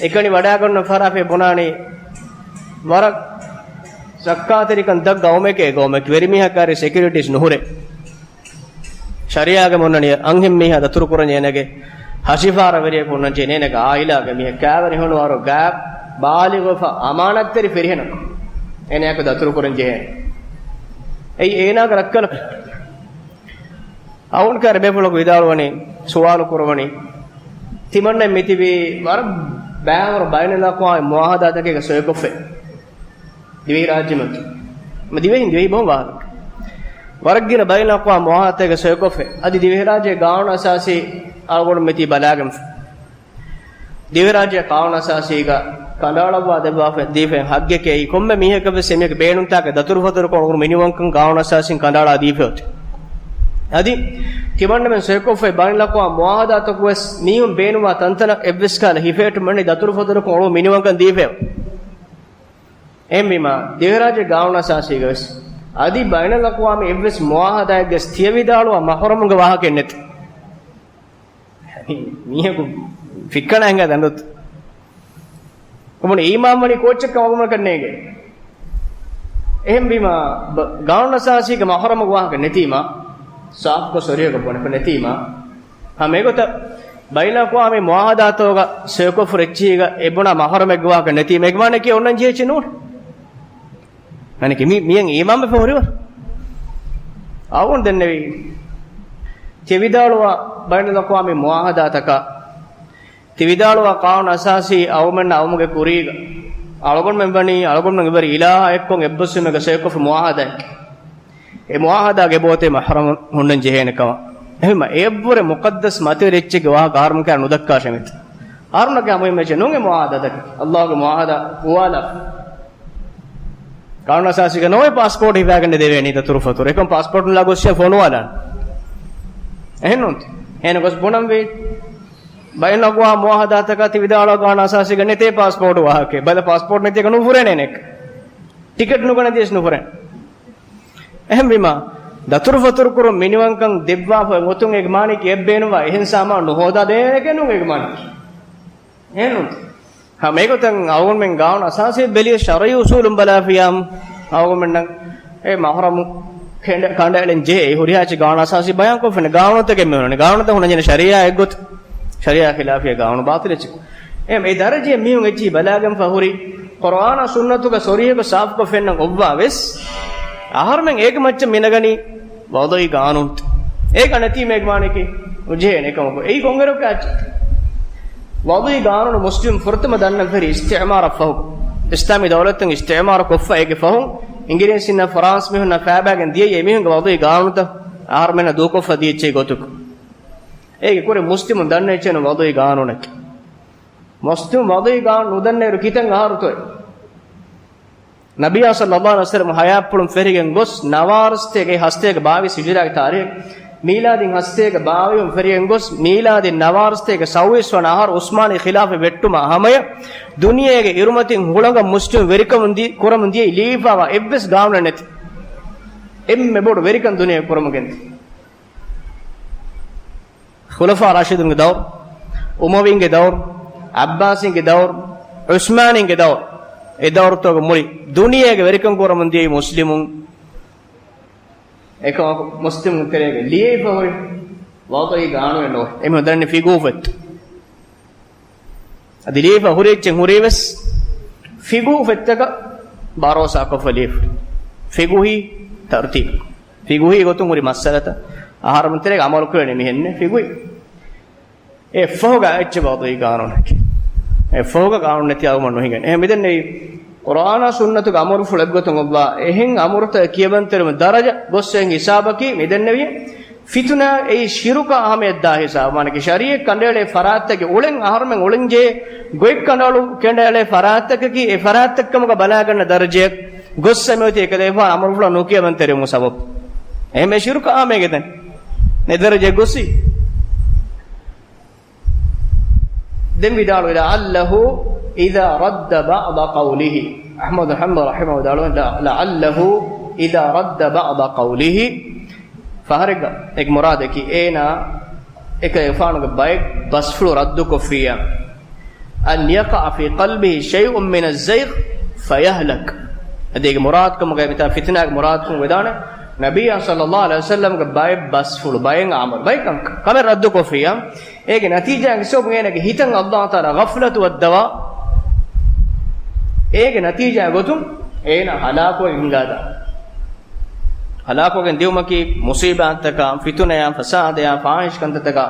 އެކަނި ވަޑާގަންނަން ފަރާފައި ބުނާނީ ވަރަށް ރައްކާތެރިކަން ދަށް ގައުމެކޭ ގައުމެކޭ ވެރިމީހާ ކާރި ސެކިއުރިޓީސް ނުހުރޭ. ޝަރީއާގެ މޮންނަނި އަންހެން މީހާ ދަތުރުކުރަން އޭނަގެ ހަށިފާރަވެރިޔަކު ހުންނަން ޖެހޭ އޭނަގެ އާއިލާގެ މީހެއް ކާވެނި ހޮނުވާރު ގާ ބާލިޣުވެފަ އަމާނަތްތެރި ފިރިހެނަކު އޭނައާއެކު ދަތުރުކުރަން ޖެހޭ. އެއީ އޭނާގެ ރައްކަލަކު. އަވަން ކާރި ބޭފުޅަކު ވިދާޅުވަނީ، ސުވާލު ކުރައްވަނީ، ތިމަންނަ މިތިބީ ވަރަށް ބައިވަރު ބައިނަލްއަޤްވާމީ މުއާހަދާތަކެއްގަ ސޮއިކޮށްފަ. ދިވެހިރާއްޖެމަތި. މަ ދިވެހިން ދިވެހި ބޮހުން ވާހަކަ. ވަރަށް ގިނަ ބައިނަލްއަޤްވާމީ މުއާހަދާތަކެއްގަ ސޮއިކޮށްފަ. އަދި ދިވެހިރާއްޖޭގެ ގާނޫނު އަސާސީ އަޅުގަނޑު މިތީ ބަލާގެންފަ. ދިވެހިރާއްޖޭގެ ގާނޫނު އަސާސީގަ ކަނޑައަޅައްވާ ދެއްވާފަ ދީފައި ހައްގެކޭ އެއީ ކޮންމެ މީހަކަށްވެސް އެމީހަކު ބޭނުންތާކަށް ދަތުރުފަތުރުކޮށް އުޅުނު މިނިވަންކަން ގާނޫނު އަސާސީން ކަނޑައަޅާ ދީފައޮތޭ. އަދި ތިމަންނަމެން ސޮއިކޮށްފައި ބައިނަލްއަޤްވާމީ މުއާހަދާތަކުވެސް މީހުން ބޭނުންވާ ތަންތަނަށް އެއްވެސް ކަހަލަ ހިފޭޓުމަށް ދަތުރުފަތުރުކޮށް އުޅުނު މިނިވަންކަން ދީފައޮތޭ. އެހެންވީމާ، ދިވެހިރާއްޖޭގެ ގާނޫނު އަސާސީގަވެސް އަދި ބައިނަލްއަޤްވާމީ އެއްވެސް މުއާހަދާއެއްގަވެސް ތިޔަވިދާޅުވާ މަޙްރަމުގެ ވާހަކައެއް ނެތި. މީހަކު ފިއްކަނާ ހިނގާ ދަނޑުތަ؟ ކޮބުނު އީމާންވަނީ ކޯއްޗެއްކަމަށް އަޅުގަނޑަކަށް ނޭނގޭ. އެހެންވީމާ، ބަ-، ގާނޫނު އަސާސީގެ މަޙްރަމުގެ ވާހަކަ ނެތީމާ، ސާފުކޮށް ސޮރިހަކޮށް ބުނެފަ ނެތީމާ، ހަމަ އެގޮތަށް ބައިނަލްއަޤްވާމީ މުއާހަދާތުގަ ސޮއިކޮށްފަ އެއްޗިހިގަ އެބުނާ މަޙްރަމެއްގެ ވާހަކަ ނެތީމަ އޭގެ މާނައަކީ އޮންނަން ޖެހޭ އެއްޗެއް ނޫން. އަނެކެ މި-، މިޔަން އީމާންވެފަ ހުރިވަރު. އަޅުގަނޑު ދެންނެވީ. ތިޔަ ވިދާޅުވާ ބައިނަލްއަޤްވާމީ މުއާހަދާތަކާ، ތި ވިދާޅުވާ ޤާނޫނު އަސާސީ އަޅުގަނޑުމެންނާ އަޅުގަނޑުމެންގެ ކުރީގަ، އަޅުގަނޑުމެން ވަނީ އަޅުގަނޑުމެން އެވަރު އިލާހާ އެއްކޮށް އެއްބަސްވުމެއްގަ ސޮއިކޮށްފަ މުއާހަދާއެއް. އެ މުއާހަދާގެ އެބައޮތޭ މަޙްރަމު ހުންނަން ޖެހޭނެ ކަމަށް. އެހެންވީމަ އެއަށްވުރެ މުޤައްދަސް މަތިވެރި އެއްޗެއްގެ ވާހަކަ އަހަރުމެން ކައިރި ނުދައްކާށޭ މިތަން. އަހަރުމެންނަކަށް މުހިއްމު އެއްޗެއް ނޫން އެ މުއާހަދާތަކެއް. އައްލާހުގެ މުއާހަދާ އުވާލާފަ. ޤާނޫނު އަސާސީގަ ނޯވެ ޕާސްޕޯޓް ހިފާގަންނަ ދެވޭނީ ދަތުރުފަތުރު. އެކަމް ޕާސްޕޯޓުން ލާ ގޮއްސިޔާ ފޮނުވާލާނެ. އެހެންނޫންތަ؟ އޭނަ ގޮސް ބުނަންވީ. ބައިނަލްއަޤްވާމީ މުއާހަދާތަކާ ތި ވިދާޅުވާ ޤާނޫނު އަސާސީގަ ނެތޭ ޕާސްޕޯޓު ވާހަކައެއް. ބަލަ ޕާސްޕޯޓް ނެތިއަކަށް ނުފުރޭނެ އޭނައަކަށް. ޓިކެޓް ނުގަނެދިޔަސް ނުފުރޭނެ. އެހެންވީމާ، ދަތުރުފަތުރުކުރުން މިނިވަންކަން ދެއްވާފަ އޮތުން އޭގެ މާނައަކީ އެއްބޭނުންވާ އެހެން ސާމާނު ނުހޯދާ ދޭނެކޭ ނޫން އޭގެ މާނައަކީ. އެހެންނޫންތަ؟ ހަމަ އެގޮތަށް އަޅުގަނޑުމެން ގާނޫނު އަސާސީ ބެލިޔަސް ޝަރުޢީ އުޞޫލުން ބަލާފިޔާމު އަޅުގަނޑުމެންނަށް އެ މަޙްރަމު ކަނޑަ-، ކަނޑައެޅެން ޖެހޭ. ހުރިހާ އެއްޗެއް ގާނޫނު އަސާސީ ބަޔާންކޮށްފިނަ ގާނޫނުތަކެއް މި ހުންނަނީ. ގާނޫނުތައް ހުންނަންޖެހޭނެ ޝަރީޢާ އެއްގޮތަށް. ޝަރީޢާ ޚިލާފީ ގާނޫނު ބާޠިލް އެއްޗެއް. އެ، އެ ދަރަޖައެއް މީހުން އެއްޗިހި ބަލާގެންފަ ހުރި ޤުރްއާނާ ސުންނަތުގަ ސޮރީހަކޮށް ސާފުކޮށް ފެންނަން އޮއްވާ ވެސް، އަހަރުމެން އޭގެ މައްޗަށް މި ނަގަނީ ވަޟުޢީ ގާނޫނު. އޭގަ ނެތީމަ އޭގެ މާނައަކީ ނުޖެހޭނެ ކަމަކު. އެއީ ކޮންއިރަކު އެއްޗެއް؟ ވަޟުޢީ ގާނޫނު މުސްލިމް ފުރަތަމަ ދަންނަން ފެށި އިސްތިޢުމާރަށް ފަހު. އިސްލާމީ ދައުލަތުން އިސްތިޢުމާރު ކޮށްފަ އޭގެ ފަހުން އިނގިރޭސިންނާ ފަރާންސް މީހުންނާ ފައިބައިގެން ދިޔައީ އެމީހުންގެ ވަޟުޢީ ގާނޫނުތައް އަހަރުމެންނަށް ދޫކޮށްފަ ދިޔަ އެއްޗެއް ގޮތުގަ. އޭގެ ކުރިން މުސްލިމުން ދަންނަ އެއްޗެއް ނޫން ވަޟުޢީ ގާނޫނަކީ. މުސްލިމުން ވަޟުޢީ ގާނޫނު ނުދަންނައިރު ކިތަން އަހަރުތޯއޭ؟ ނަބިއްޔާ ޞައްލައްލާހު ޢަލައިހި ވަސައްލަމަ ޙަޔާތްޕުޅުން ފެށިގެން ގޮސް ނަވާރަ ސަތޭކަ ހަސަތޭކަ ބާވީސް ހިޖުރީގެ ތާރީޚު، މީލާދީން ހަސަތޭކަ ބާވީހުން ފެށިގެން ގޮސް، މީލާދީން ނަވާރަ ސަތޭކަ ސައުވީސް ވަނަ އަހަރު ޢުސްމާނީ ޚިލާފަތް ވެއްޓުމާ ހަމަޔަށް، ދުނިޔޭގެ އިރުމަތިން ހުޅަނގަށް މުސްލިމުން ވެރިކަމުން ދީ، ކުރަމުން ދިޔައީ ލިޔެފައިވާ އެއްވެސް ގާނޫނެއް ނެތި. އެންމެ ބޮޑު ވެރިކަން ދުނިޔޭގަ ކުރަމުން ގެންދިޔަ. ޚުލަފާ ރާޝިދުންގެ ދައުރު، އުމަވީންގެ ދައުރު، ޢައްބާސީންގެ ދައުރު، ޢުސްމާނީންގެ ދައުރު، އެ ދައުރުތަކުގެ މުޅި ދުނިޔޭގެ ވެރިކަން ކުރަމުން ދިޔައީ މުސްލިމުން. އެކަމަކު މުސްލިމުން ތެރޭގަ ލިޔެފަ ހުރި ވަޟުޢީ ގާނޫނެއް ނޯ. އެމީހުން ދަންނަނީ ފިޤުހު ފޮތްތައް. އަދި ލިޔެފަ ހުރި އެއްޗެއް ހުރީވެސް ފިޤުހު ފޮތްތަކަށް ބަރޯސާކޮށްފަ ލިޔެފަ. ފިޤުހީ ތަރުތީބު. ފިޤުހީ ގޮތުން ހުރި މައްސަލަތައް އަހަރުމެން ތެރޭގަ ޢަމަލު ކުރެވޭނެ މިހެންނެއް ފިޤުހީ. އެއަށްފަހުގަ އެއްޗެއް ވަޟުޢީ ގާނޫނަކީ. އެއަށްފަހުގަ ގާނޫނު ނެތި އަޅުގަނޑު ނުހިނގަން. އެހެން މިދެންނެވީ ޤުރްއާނާ ސުންނަތުގެ އަމުރުފުޅު އެއްގޮތުން އޮއްވާ އެހެން އަމުރުތައް ކިޔަވަންތެރިވުމުގެ ދަރަޖަ ގޮއްސަ އެހެން ހިސާބަކީ މިދެންނެވި ފިތުނާ އެއީ ޝިރުކާ ހަމަޔަށްދާ ހިސާބު. މާނަކީ ޝަރީޢަތް ކަނޑައެޅޭ ފަރާތްތަކެއް އުޅެން އަހަރުމެން އުޅެންޖެހޭ ގޮތް ކަނޑައަޅު ކަނޑައެޅޭ ފަރާތްތަކަކީ އެ ފަރާތްތައް ކަމުގަ ބަލާގަންނަ ދަރަޖަޔަށް ގޮއްސަ މިއޮތީ އެކަލޭފާނު އަމުރުފުޅަށް ނުކިޔަވަންތެރިވުމުގެ ސަބަބު. އެހެންވެ ޝިރުކާ ހަމަޔަށް ދާނެ އެ ދަރަޖަ ގޮއްސި. ދެން ވިދާޅުވި، لعله إذا رد بعض قوله. އަޙްމަދު ޙަންބަލް ރަޙިމަހު ވިދާޅުވި، لعله إذا رد بعض قوله. ފަހަރެއްގަ އެ މުރާދަކީ އޭނާ އެކަލޭގެފާނުގެ ބައެއް ބަސްފުޅު ރައްދުކޮށްފިއްޔާ، أن يقع في قلبه شيء من الزيغ فيهلك. އަދި އޭގެ މުރާދުކަމުގައި މިތާ ފިތުނާގެ މުރާދުކަމު ވެދާނެ، ނަބިއްޔާ ޞައްލައްލާހު ޢަލައިހި ވަސައްލަމްގެ ބައެއް ބަސްފުޅު، ބައެއް އަމަލު، ބައެއް ކަންކަން ކަމެއް ރައްދުކޮށްފިއްޔާ، އޭގެ ނަތީޖާއިން ސަބަބުން އޭނާގެ ހިތަށް އައްލާހު ތަޢާލާ ޣަފްލަތު ވައްދަވާ، އޭގެ ނަތީޖާ ގޮތުން އޭނާ ހަލާކުވެގެން ހިނގާދާނެ. ހަލާކުވެގެން ދިއުމަކީ މުޞީބާތަކާ، ފިތުނަޔާ، ފަސާދަޔާ، ފާޙިޝް ކަންތައްތަކާ،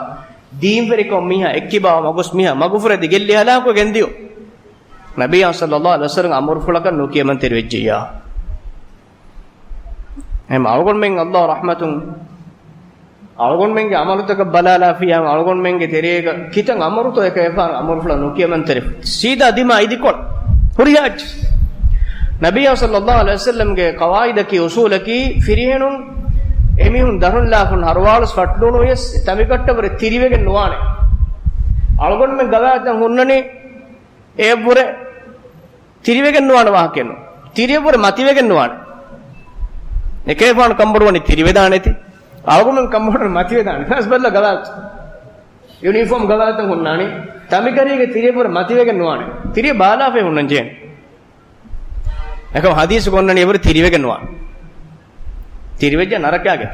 ދީންވެރިކޮށް މީހާ އެއްކިބާ މަގުސް މީހާ މަގުފުރެދި ގެއްލި ހަލާކުވެގެން ދިޔުން. ނަބިއްޔާ ޞައްލައްލާހު ޢަލައިހި ވަސައްލަމް އަމުރުފުޅަކަށް ނުކިޔަމަންތެރިވެއްޖެއްޔާ. އެހެން އަޅުގަނޑުމެން އައްލާހު ރަޙްމަތުން އަޅުގަނޑުމެންގެ އަމަލުތަކަށް ބަލާލާފިއްޔާ، އަޅުގަނޑުމެންގެ ތެރޭގަ ކިތައް އަމުރުތޯ އެކަލޭގެފާނު އަމުރުފުޅަށް ނުކިޔަމަންތެރި؟ ސީދާ ދިމާ އިދިކޮޅަށް ހުރިހާ އެއްޗެއް. ނަބިއްޔާ ޞައްލައްލާހު ޢަލައިހި ވަސައްލަމްގެ ޤަވާޢިދަކީ، އުޞޫލަކީ، ފިރިހެނުން އެމީހުން ދަރުން ލާފުން ހަރުވާޅުސް ފައްޓުނުވިޔަސް ތަނބިކަށްޓަށްވުރެ ތިރިވެގެން ނުވާނެ. އަޅުގަނޑުމެން ގަވާއިދަށް ހުންނަނީ އެއަށްވުރެ ތިރިވެގެން ނުވާނެ ވާހަކައެއްނު. ތިރިއަށްވުރެ މަތިވެގެން ނުވާނެ. އެކަލޭގެފާނު ކަންބޮޑުވަނީ ތިރިވެދާނެތީ. އަޅުގަނޑުމެން ކަންބޮޑުވަނީ މަތިވެދާނެ. ފަސް ބައްލަ ގަވާއިދު. ޔުނީފޯމް ގަވާއިދަށް ހުންނާނީ. ތަނބިކަރީގެ ތިރިއަށްވުރެ މަތިވެގެން ނުވާނެ. ތިރިއަށް ބާލާފައި ހުންނަން ޖެހޭނެ. އެކަމް ޙަދީޘްގަ އޮންނަނީ އެއަށްވުރެ ތިރިވެގެން ނުވާނެ. ތިރިވެއްޖެ ނަރަކާގެ.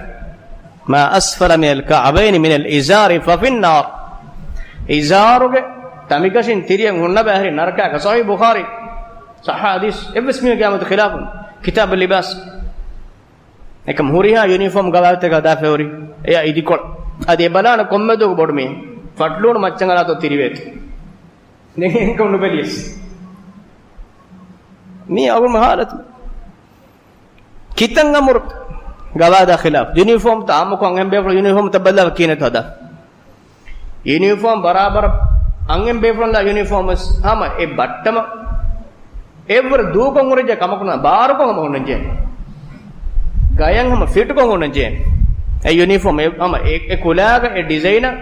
ما أسفل من الكعبين من الإزار ففي النار. އިޒާރުގެ ތަނބިކަށިން ތިރިއަށް ހުންނަ ބައި އަހަރީ ނަރަކާގަ. ޞަޙީޙު ބުޚާރީ. ޞައްޙަ ޙަދީޘް. އެއްވެސް މީހަކު ޤިޔާމަތު ޚިލާފުން. ކިތާބު ލިބާސް. އެކަމް ހުރިހާ ޔުނީފޯމް ގަވާއިދުތަކާ ދާފައި ހުރި އެއާ އިދިކޮޅަށް. އަދި އެ ބަލާނަ ކޮންމެ ދުވަހަކު ބޮޑު މީހެއް ފައްޓުލޫނު މައްޗަށް އަރާތޯ ތިރިވޭތޯ. ދެން އެހެންކަމުން ނުބެލިޔަސް. މީ އަޅުގަނޑު ހާލަތު. ކިތައް އަމުރު ގަވާއިދާ ޚިލާފު. ޔުނީފޯމްތައް އާއްމުކޮށް އަންހެން ބޭފުޅުން ޔުނީފޯމްތައް ބައްލަވަ ކިހިނެއްތޯ ހަދާ. ޔުނީފޯމް ބަރާބަރަށް އަންހެން ބޭފުޅުންނާ ޔުނީފޯމް ވެސް ހަމަ އެ ބައްޓަމަ އެއަށްވުރެ ދޫކޮށް ހުރެއްޖެ ކަމަކު ނާ ބާރުކޮށް ހަމަ ހުންނަންޖެހޭ. ގަޔަށް ހަމަ ފިޓްކޮށް ހުންނަންޖެހޭ. އެ ޔުނީފޯމް އެ ހަމަ އެ، އެ ކުލާގަ އެ ޑިޒައިނަށް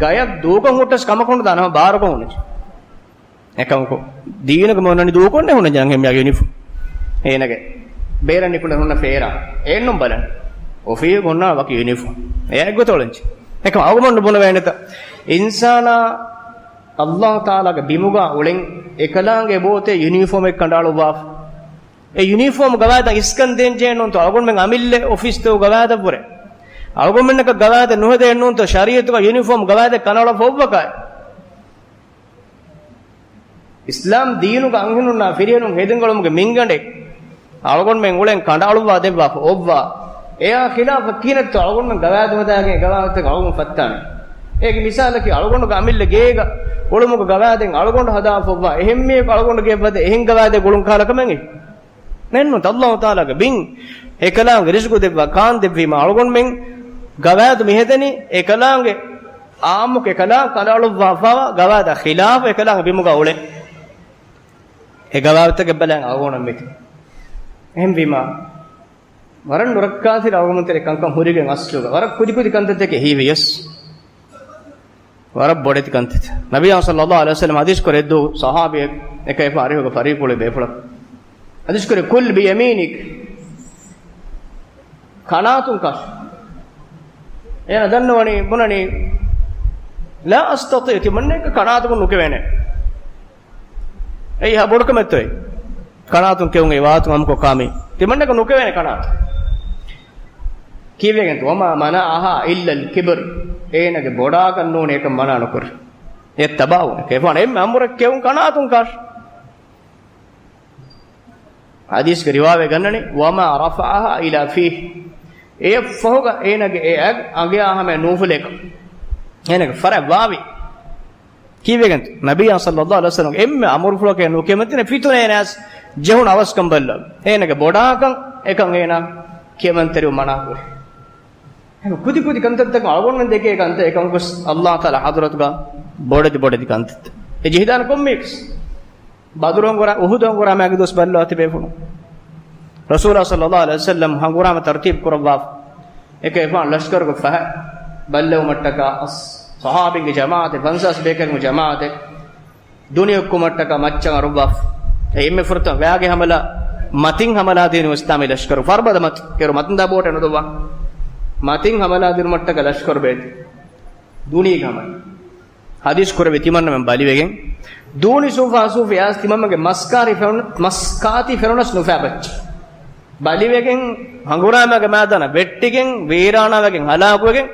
ގަޔަށް ދޫކޮށް ހުއްޓަސް ކަމަކު ނުދާނެ ހަމަ ބާރުކޮށް ހުންނަންޖެހޭ. އެކަމަކު ދީނުގަ މި އޮންނަނީ ދޫކޮށްނެ ހުންނަންޖެހޭ އަންހެން މީހާގެ ޔުނީފޯމް. އޭނަގެ ބޭރަށް ނިކުންނަ ހުންނަ ފޭރާ. އެއްނުން ބަލަން. އޮފީހުގަ ހުންނާ ވަކި ޔުނީފޯމް. އެއާ އެއްގޮތަށް އުޅެންޖެ. އެކަމް އަޅުގަނޑު ބުނެވޭނެތަ؟ އިންސާނާ އައްލާހު ތަޢާލާގެ ބިމުގަ އުޅެން އެކަލާނގެ އެބައޮތޭ ޔުނީފޯމެއް ކަނޑައަޅުއްވާފަ. އެ ޔުނީފޯމް ގަވާއިދަށް އިސްކަން ދޭންޖެހޭނުންތޯ އަޅުގަނޑުމެން އަމިއްލަ އޮފީސްތަކުގެ ގަވާއިދަށްވުރެ. އަޅުގަނޑުމެންނަކަށް ގަވާއިދެއް ނުހެދޭނުންތޯ ޝަރީއަތުގަ ޔުނީފޯމް ގަވާއިދެއް ކަނޑައަޅުއްވާފަ އޮއްވަކައި. އިސްލާމް ދީނުގަ އަންހެނުންނާ ފިރިހެނުން ހެދިގަންނަވަން މިންގަނޑެއް އަޅުގަނޑުމެން އުޅެން ކަނޑައަޅުއްވާ ދެއްވާފަ އޮއްވާ. އެއާ ޚިލާފަށް ކިހިނެއްތޯ އަޅުގަނޑުމެން ގަވާއިދު ހަދާގެން އެ ގަވާއިދުތަކަށް އަޅުގަނޑު ފައްތާނެ. އޭގެ މިސާލަކީ އަޅުގަނޑުގެ އަމިއްލަ ގޭގަ އުޅުމުގެ ގަވާއިދެއް އަޅުގަނޑު ހަދާފަ އޮއްވާ. އެހެން މީހަކު އަޅުގަނޑު ގެއަށް ވަދެ އެހެން ގަވާއިދެއް ގުޅުން ކަހަލަ ކަމެއް ނެއްނު. އައްލާހު ތަޢާލާގެ ބިން އެކަލާނގެ ރިޒުގު ދެއްވާ ކާން ދެއްވީމަ އަޅުގަނޑުމެން ގަވާއިދު މިހެދެނީ އެކަލާނގެ އާއްމު އެކަލާނގެ ކަނޑައަޅުއްވާފައިވާ ގަވާއިދާ ޚިލާފު އެކަލާނގެ ބިމުގަ އުޅެން. އެ ގަވާއިދުތަކެއް ބަލަން އަޅުގަނޑަށް މިތި. އެހެންވީމަ ވަރަށް ނުރައްކާތެރި އަޅުގަނޑުމެން ތެރޭ ކަންކަން ހުރިގެން އަސްލުގަ ވަރަށް ކުދިކުދި ކަންތައްތަކެއް ހީވިޔަސް. ވަރަށް ބޮޑެތި ކަންތައް. ނަބިއްޔާ ޞައްލައްލާހު ޢަލައިހި ވަސައްލަމަ ޙަދީޘް ކުރެއްދޫ ޞަޙާބީ އެކައިފާ އަރިހުގަ ފަރީޤުޅި ބޭފުޅަކު ޙަދީޘް ކުރޭ، "كل بيمينك." ކަނާތުން ކާށި. އޭނަ ދަންނަވަނީ، ބުނަނީ، "لا أستطيع." ތިމަންނައަކަށް ކަނާތުކޮށް ނުކެވޭނެ. އެއީ ހާ ބޮޑުކަމެއްތޯއޭ؟ ކަނާތުން ކެއުން އެ ވާހަކަ ހަމަކޮށް ކާމީ. ތިމަންނައަކަށް ނުކެވޭނެ ކަނާތު. ކީއްވެގެންތޯ؟ "وما منعها إلا الكبر." އޭނަގެ ބޮޑާކަން ނޫނޭ އެކަން މަނާ ނުކުރި. އެ ތަބާވުން. އެކައިފާނު އެންމެ އަމުރެއް ކެއުން ކަނާތުން ކާށި. ޙަދީޘްގެ ރިވާވޭ ގަންނަނީ، "وما رفعها إلى فيه." އެއަށްފަހުގަ އޭނަގެ އެ އަގް އަނގަޔާ ހަމަޔަށް ނޫފުލޭކަށް. އޭނަގެ ފަރާތް ވާވީ. ކީއްވެގެންތޯ؟ ނަބިއްޔާ ޞައްލައްލާހު ޢަލައިހި ވަސައްލަމް އެންމެ އަމުރުފުޅަކަށް ނުކިޔަމަންތިނެ ފިތުނައެއް ނާސް ޖެހުނު އަވަސްކަން ބައްލަވި. އޭނަގެ ބޮޑާކަން އެކަން އޭނާ ކިޔަމަންތެރިވުން މަނާކުރި. އެހެން ކުދި ކުދި ކަންތައްތަކުން އަޅުގަނޑުމެން ދެކޭ ކަންތައް އެކަމަކުސް އައްލާހު ތަޢާލާ ޙަޟްރަތުގަ ބޮޑެތި ބޮޑެތި ކަންތައްތައް. އެ ޖެހިދާނެ ކޮންމެއަކަސް. ބަދުރު ހަނގުރާ، އުޙުދު ހަނގުރާމައިގެ ދުވަސް ބައްލަވާތި ބޭފުޅުން. ރަސޫލާ ޞައްލައްލާހު ޢަލައިހި ވަސައްލަމް ހަނގުރާމަ ތަރުތީބު ކުރައްވާފަ. އެކައިފާނު ލަޝްކަރުގެ ފަހަތް ބައްލެވުމަށްޓަކާ އަސް ޞަޙާބީންގެ ޖަމާޢަތެއް، ފަންސާސް ބޭކަލުންގެ ޖަމާޢަތެއް ދޫނި އުއްކުމަށްޓަކާ މައްޗަށް އަރުއްވާފަ. އެ އެންމެ ފުރަތަމަ ގާގެ ހަމަލާ މަތިން ހަމަލާ ދިނުން އިސްލާމީ ލަޝްކަރު. ފަރުބަދަ މަތި. އޭރު މަތިން ދާ ބޯޓެއް ނުދޮއްވާ. މަތިން ހަމަލާ ދިނުމަށްޓަކާ ލަޝްކަރު ބޭތި. ދޫނީގެ ހަމަލާ. ހަދީސް ކުރެއްވި ތިމަންނަމެން ބަލިވެގެން، ދޫނި ސޫފާ ސޫފި އައިސް ތިމަންމެންގެ މަސް ކާތި ފެނުނަސް، މަސް ކާތި ފެނުނަސް ނުފާބައްޗެ. ބަލިވެގެން، ހަނގުރާމައިގެ މައިދާނަށް ވެއްޓިގެން، ވީރާނާވެގެން، ހަލާކުވެގެން،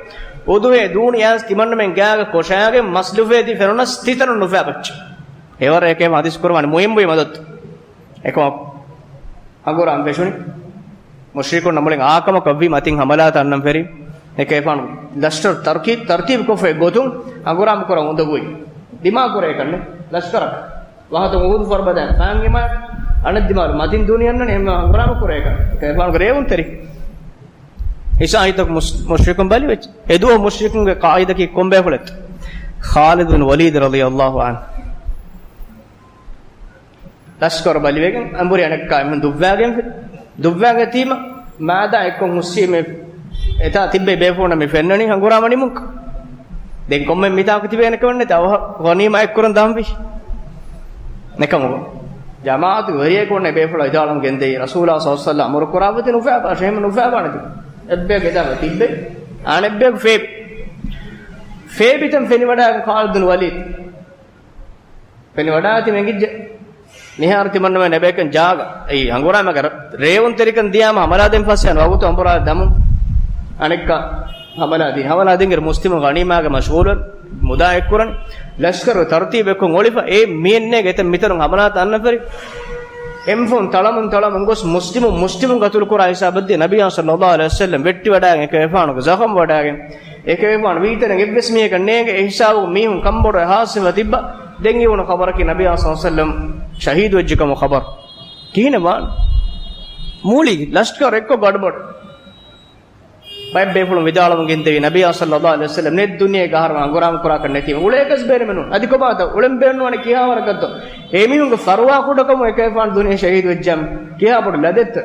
އުދުހޭ ދޫނި އައިސް ތިމަންނަމެން ގާގަ ކޮށާގެން، މަސް ލުފޭތި ފެނުނަސް ތިތަނުން ނުފާބައްޗެ. އެވަރަށް އެކޭ ހަދީސް ކުރުވާނެ މުހިއްމުވި މަދަދު. އެކަމަކު ހަނގުރާމަ ފެށުނީ. މުޝްރިކުންނަށް މުޅިން އާކަމަކަށްވީ މަތިން ހަމަލާތައް އަންނަން ފެރި. އެކޭފާނު ލަޝްކަރު ތަރުކީ-، ތަރުތީބު ކޮށްފައި ގޮތުން ހަނގުރާމަ ކުރަން އުނދަގޫވި. ދިމާ ކުރޭ ކަންނެ ލަޝްކަރަކަށް. ވަހަތު އުހުދު ފަރުބަދައިން ފައިން އިމާ އަނެއް ދިމާލު މަތިން ދޫނި އަންނަނީ އެހެން ހަނގުރާމަ ކުރޭ ކަން. އެކޭފާނުގެ ރޭވުންތެރި. އިސާހިތަކު މުސް-، މުޝްރިކުން ބަލިވެއްޖެ. އެދުވަހު މުޝްރިކުންގެ ޤާއިދަކީ ކޮން ބޭފުޅެއްތަ؟ ޚާލިދު ބިން ވަލީދު ރަޟިޔަﷲ ޢަންހު. ލަޝްކަރު ބަލިވެގެން އަނބުރި އަނެއްކާ އެމީހުން ދުއްވާގެން، ދުއްވާގެތީމަ މާދާ އެއްކޮށް ހުސްސީ މި އެތާ ތިއްބެވި ބޭފުޅުންނަށް މި ފެންނަނީ ހަނގުރާމަ ނިމުންކަން. ދެން ކޮންމެ މިތާކު ތިބޭ ނެކަމެއް ނެތި އަވަހަށް ޣަނީމާ އެއްކުރަން ދާންވީ. ނެކަމުގަ ޖަމާޢަތުގެ ވެރިޔަކު އޮންނަ ބޭފުޅާ ވިދާޅުވަމުން ގެންދެވީ ރަސޫލާ ޞައްލަﷲ ޢަލައިހި ވަސައްލަމަ އަމުރު ކުރާފަ ތި ނުފާބާށޭ، އެހެން ނުފާބާނެތި. އެއްބަޔަކު އެތާ ތިއްބެވި. އަނެއްބަޔަކު ފޭބި. ފޭބިތަން ފެނިވަޑާގެން ޚާލިދު ބިން ވަލީދު ފެނިވަޑާތި މެނގިއްޖެ. މިހާރު ތިމަންނަމެން އެބަޔަކަށް ޖާގަ. އެއީ ހަނގުރާމަގެ ރ-، ރޭވުންތެރިކަން ދިޔާމަ ހަމަލާދޭން ފަސް އަން ވަގުތު އަނބުރާ ދަމުން. އަނެއްކާ ހަމަލާދީން، ހަމަލާދީންގެ މުސްލިމު ޣަނީމާގެ މަޝްޣޫލު މުދާ އެއްކުރަން. ލަޝްކަރު ތަރުތީބެއްކޮށް އޮޅިފަ އެ މިއެންނޭގެ އެތަން މިތަނުން ހަމަލާތައް އަންނަ ފެރި. އެންފުން ތަޅަމުން ތަޅަމުން ގޮސް މުސްލިމު، މުސްލިމު ގަތުލު ކުރާ ހިސާބަށް ދިޔަ ނަބިއްޔާ ޞައްލަﷲ ޢަލައިހި ވަސައްލަމް ވެއްޓިވަޑާގެން އެކަ އެފާނުގެ ޒަޚަމް ވަޑާގެން އެކަ އެފާނު ވީތަނެއް އެއްވެސް މީހަކަށް ނޭނގެ އެ ހިސާބު މީހުން ކަންބޮޑުވެ ހާސްވެފަ ތިއްބަ. ދެން އިވުނު ޚަބަރަކީ ނަބިއްޔާ ޞައްލަﷲ ޢަލައިހި ވަސައްލަމް ޝަހީދު ވެއްޖެ ކަމު ޚަބަރު. ކިހިނެއް ވާން؟ މުޅި ލަޝްކަރު އެއްކޮށް ގަޑުބަޑު. ބައެއް ބޭފުޅުން ވިދާޅުވަމުން ގެންދެވީ ނަބިއްޔާ ޞައްލަﷲ ޢަލައިހި ވަސައްލަމް ނެތް ދުނިޔޭގަ އަހަރުމެން ހަނގުރާމަ ކުރާކަށް ނެތީމަ. އުޅޭކަސް ބޭނުމެއް ނޫން. އަދި ކޮބާތަ؟ އުޅެން ބޭނުންވަނީ ކިހާވަރަކަށްތޯ؟ އެމީހުންގެ ފަރުވާ ކުޑަކަމުން އެކަ އެފާން ދުނިޔެ ޝަހީދު ވެއްޖާމަ ކިހާ ބޮޑު ލަދެއްތަ؟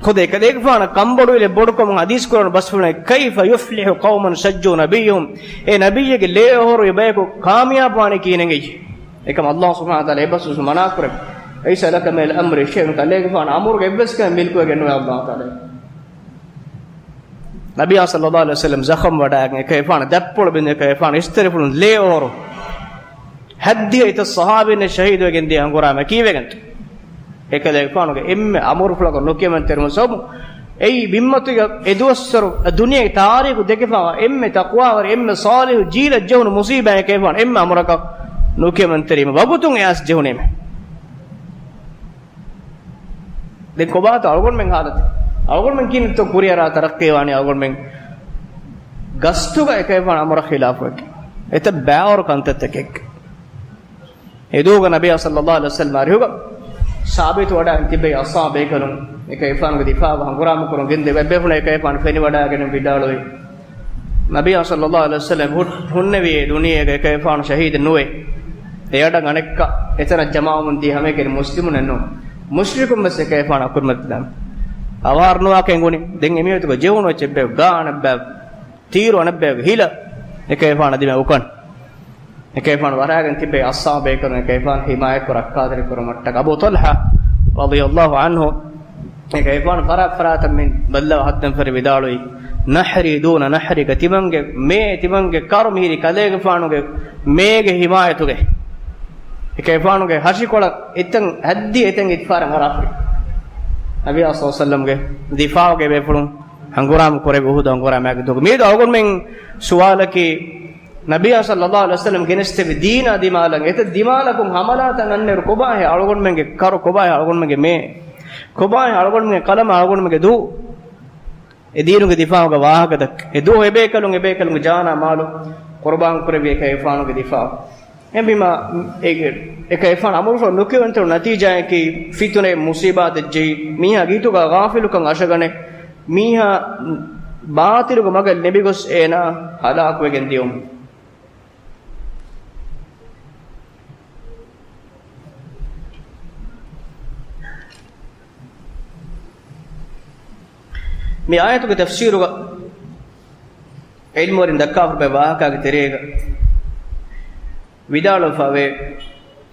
ޚުދަ އެކަލޭގެފާނަށް ކަންބޮޑުވިލެއް ބޮޑުކަމުން ޙަދީޘް ކުރަން ބަސްފުޅުން، كيف يفلح قوم شجوا نبيهم. އެ ނަބިއްޔެއްގެ ލޭ އޮހޮރުވި ބަޔަކު ކާމިޔާބުވާނީ ކިހިނެއްގައި؟ އެކަމަ ﷲ ސުބްޙާނަހޫ ވަތަޢާލާ އެބަސްވެސް މަނާ ކުރޭ. ليس لك من الأمر شيء. ކަލޭގެފާނަށް އަމުރުގެ އެއްވެސް ކަމެއް މިލްކުވެގެން ނުވޭ ﷲ ތަޢާލާ. ނަބިއްޔާ ޞައްލަﷲ ޢަލައިހި ވަސައްލަމް ޒަޚަމް ވަޑާގެން އެކަ އެފާނު ދަތްޕުޅު ބިން އެކަ އެފާނު އިސްތަށިފުޅުން ލޭ އޮހޮރު ހައްދިހަ އިތައް ޞަޙާބީންނެއް ޝަހީދުވެގެން ދިޔަ ހަނގުރާމަ ކީއްވެގެންތޯ؟ އެކަލޭގެފާނުގެ އެންމެ އަމުރުފުޅަކަށް ނުކިޔަމަންތެރިވުން ސަބަބުން އެއީ ބިންމަތުގެ އެދުވަސްވަރު ދުނިޔޭގެ ތާރީޚު ދެކިފައިވާ އެންމެ ތަޤްވާވެރި، އެންމެ ޞާލިޙު ޖީލަށް ޖެހުނު މުޞީބާއެކޭ އެފާނު އެންމެ އަމުރަކަށް ނުކިޔަމަންތެރިވީމަ ވަގުތުން އެއަސް ޖެހުނީމެ. ދެން ކޮބާތޯ އަޅުގަނޑުމެން ހާލަތު؟ އަޅުގަނޑުމެން ކިހިނެއްތޯ ކުރިއަރާ ތަރައްޤީވާނީ އަޅުގަނޑުމެން ގަސްތުގަ އެކަ އެފާނު އަމުރަށް ޚިލާފުވެގެން. އެތައް ބައިވަރު ކަންތައްތަކެއް. އެދުވަހުގަ ނަބިއްޔާ ޞައްލަﷲ ޢަލައިހި ވަސައްލަމް އަރިހުގަ ސާބިތު ވަޑައިގެން ތިއްބެވި އަޞްޙާބު ބޭކަލުން އެކަ އެފާނުގެ ދިފާޢުގަ ހަނގުރާމަ ކުރަން ގެންދެވި ބޭފުޅުން އެކަ އެފާނު ފެނިވަޑައިގެން ވިދާޅުވި، ނަބިއްޔާ ޞައްލަﷲ ޢަލައިހި ވަސައްލަމް ހު-، ހުންނެވި އެ ދުނިޔޭގަ އެކަ އެފާނު ޝަހީދެއް ނުވޭ. އެއަޑަށް އަނެއްކާ އެތަނަށް ޖަމާވަމުން ދިޔަ ހަމައެކަނި މުސްލިމުންނެއް ނޫން. މުޝްރިކުން ވެސް އެކަ އެފާނު އަކުރިމަތިލާން. އަވަހާރަ ނުވާކަށް އެނގުނީ. ދެން އެމީހުންގެ ޖެހުނު އެއްޗެއް ބޭ ގާ އަނެއްބައި ތީރު އަނެއްބައި ހިލަ އެކަ އެފާނަށް ދިމާ އުކަން. އެކައިފާނު ވަޑައިގެން ތިބޭ އަޞްޙާބު ބޭކަލުން އެކައިފާނު ޙިމާޔަތްކުރައްކާތެރިކުރުމަށްޓަކާ އަބޫ ޠަލްޙާ ރަޟިޔަﷲ ޢަންހު އެކައިފާނު ފަރާތް ފަރާތަށް މި ބައްލަވާ ހައްދަން ފަރި ވިދާޅުވީ، نحري دون نحرك، ތިމަންގެ މޭ، ތިމަންގެ ކަރު މިހިރީ ކަލޭގެފާނުގެ މޭގެ ޙިމާޔަތުގައި. އެކައިފާނުގެ ހަށިކޮޅަށް އެތަން ހައްދި އެތަން އިތުފާރަށް އަރާފަރި. ނަބީ ޞައްލަﷲ ޢަލައިހި ވަސައްލަމްގެ ދިފާޢުގެ ބޭފުޅުން ހަނގުރާމަ ކުރެއްވި އުޙުދު ހަނގުރާމައިގެ ދުވަހު. މިއަދު އަޅުގަނޑުމެން ސުވާލަކީ، ނަބީ ޞައްލަﷲ ޢަލައިހި ވަސައްލަމް ގެނެސްދެއްވި ދީނާ ދިމާލަށް އެތައް ދިމާލަކުން ހަމަލާތައް އަންނައިރު ކޮބާހޭ އަޅުގަނޑުމެންގެ ކަރު، ކޮބާހޭ އަޅުގަނޑުމެންގެ މޭ، ކޮބާހޭ އަޅުގަނޑުމެންގެ ޤަލަމާ އަޅުގަނޑުމެންގެ ދޫ؟ އެ ދީނުގެ ދިފާޢުގެ ވާހަކަތައް، އެ ދުވަހު އެބޭކަލުން، އެބޭކަލުންގެ ޖާނާ މާލު ޤުރުބާން ކުރެއްވި އެކައިފާނުގެ ދިފާޢު. އެހެންވީމާ، އެ، އެކައިފާނު އަމުރުފުޅު ނުކިޔަވަންތެރި ނަތީޖާއަކީ ފިތުނައެއް، މުޞީބާތެއް ޖެހި، މީހާގެ ހިތުގަ ޣާފިލުކަން އަށަގަނެ، މީހާ ބާޠިލުގެ މަގަށް ލެބިގޮސް އޭނާ ހަލާކުވެގެން ދިޔުން. މި އާޔަތުގެ ތަފްސީރުގަ ޢިލްމުވެރިން ދައްކާފަ ބައެއް ވާހަކާގެ ތެރޭގަ، ވިދާޅުވެފަވޭ،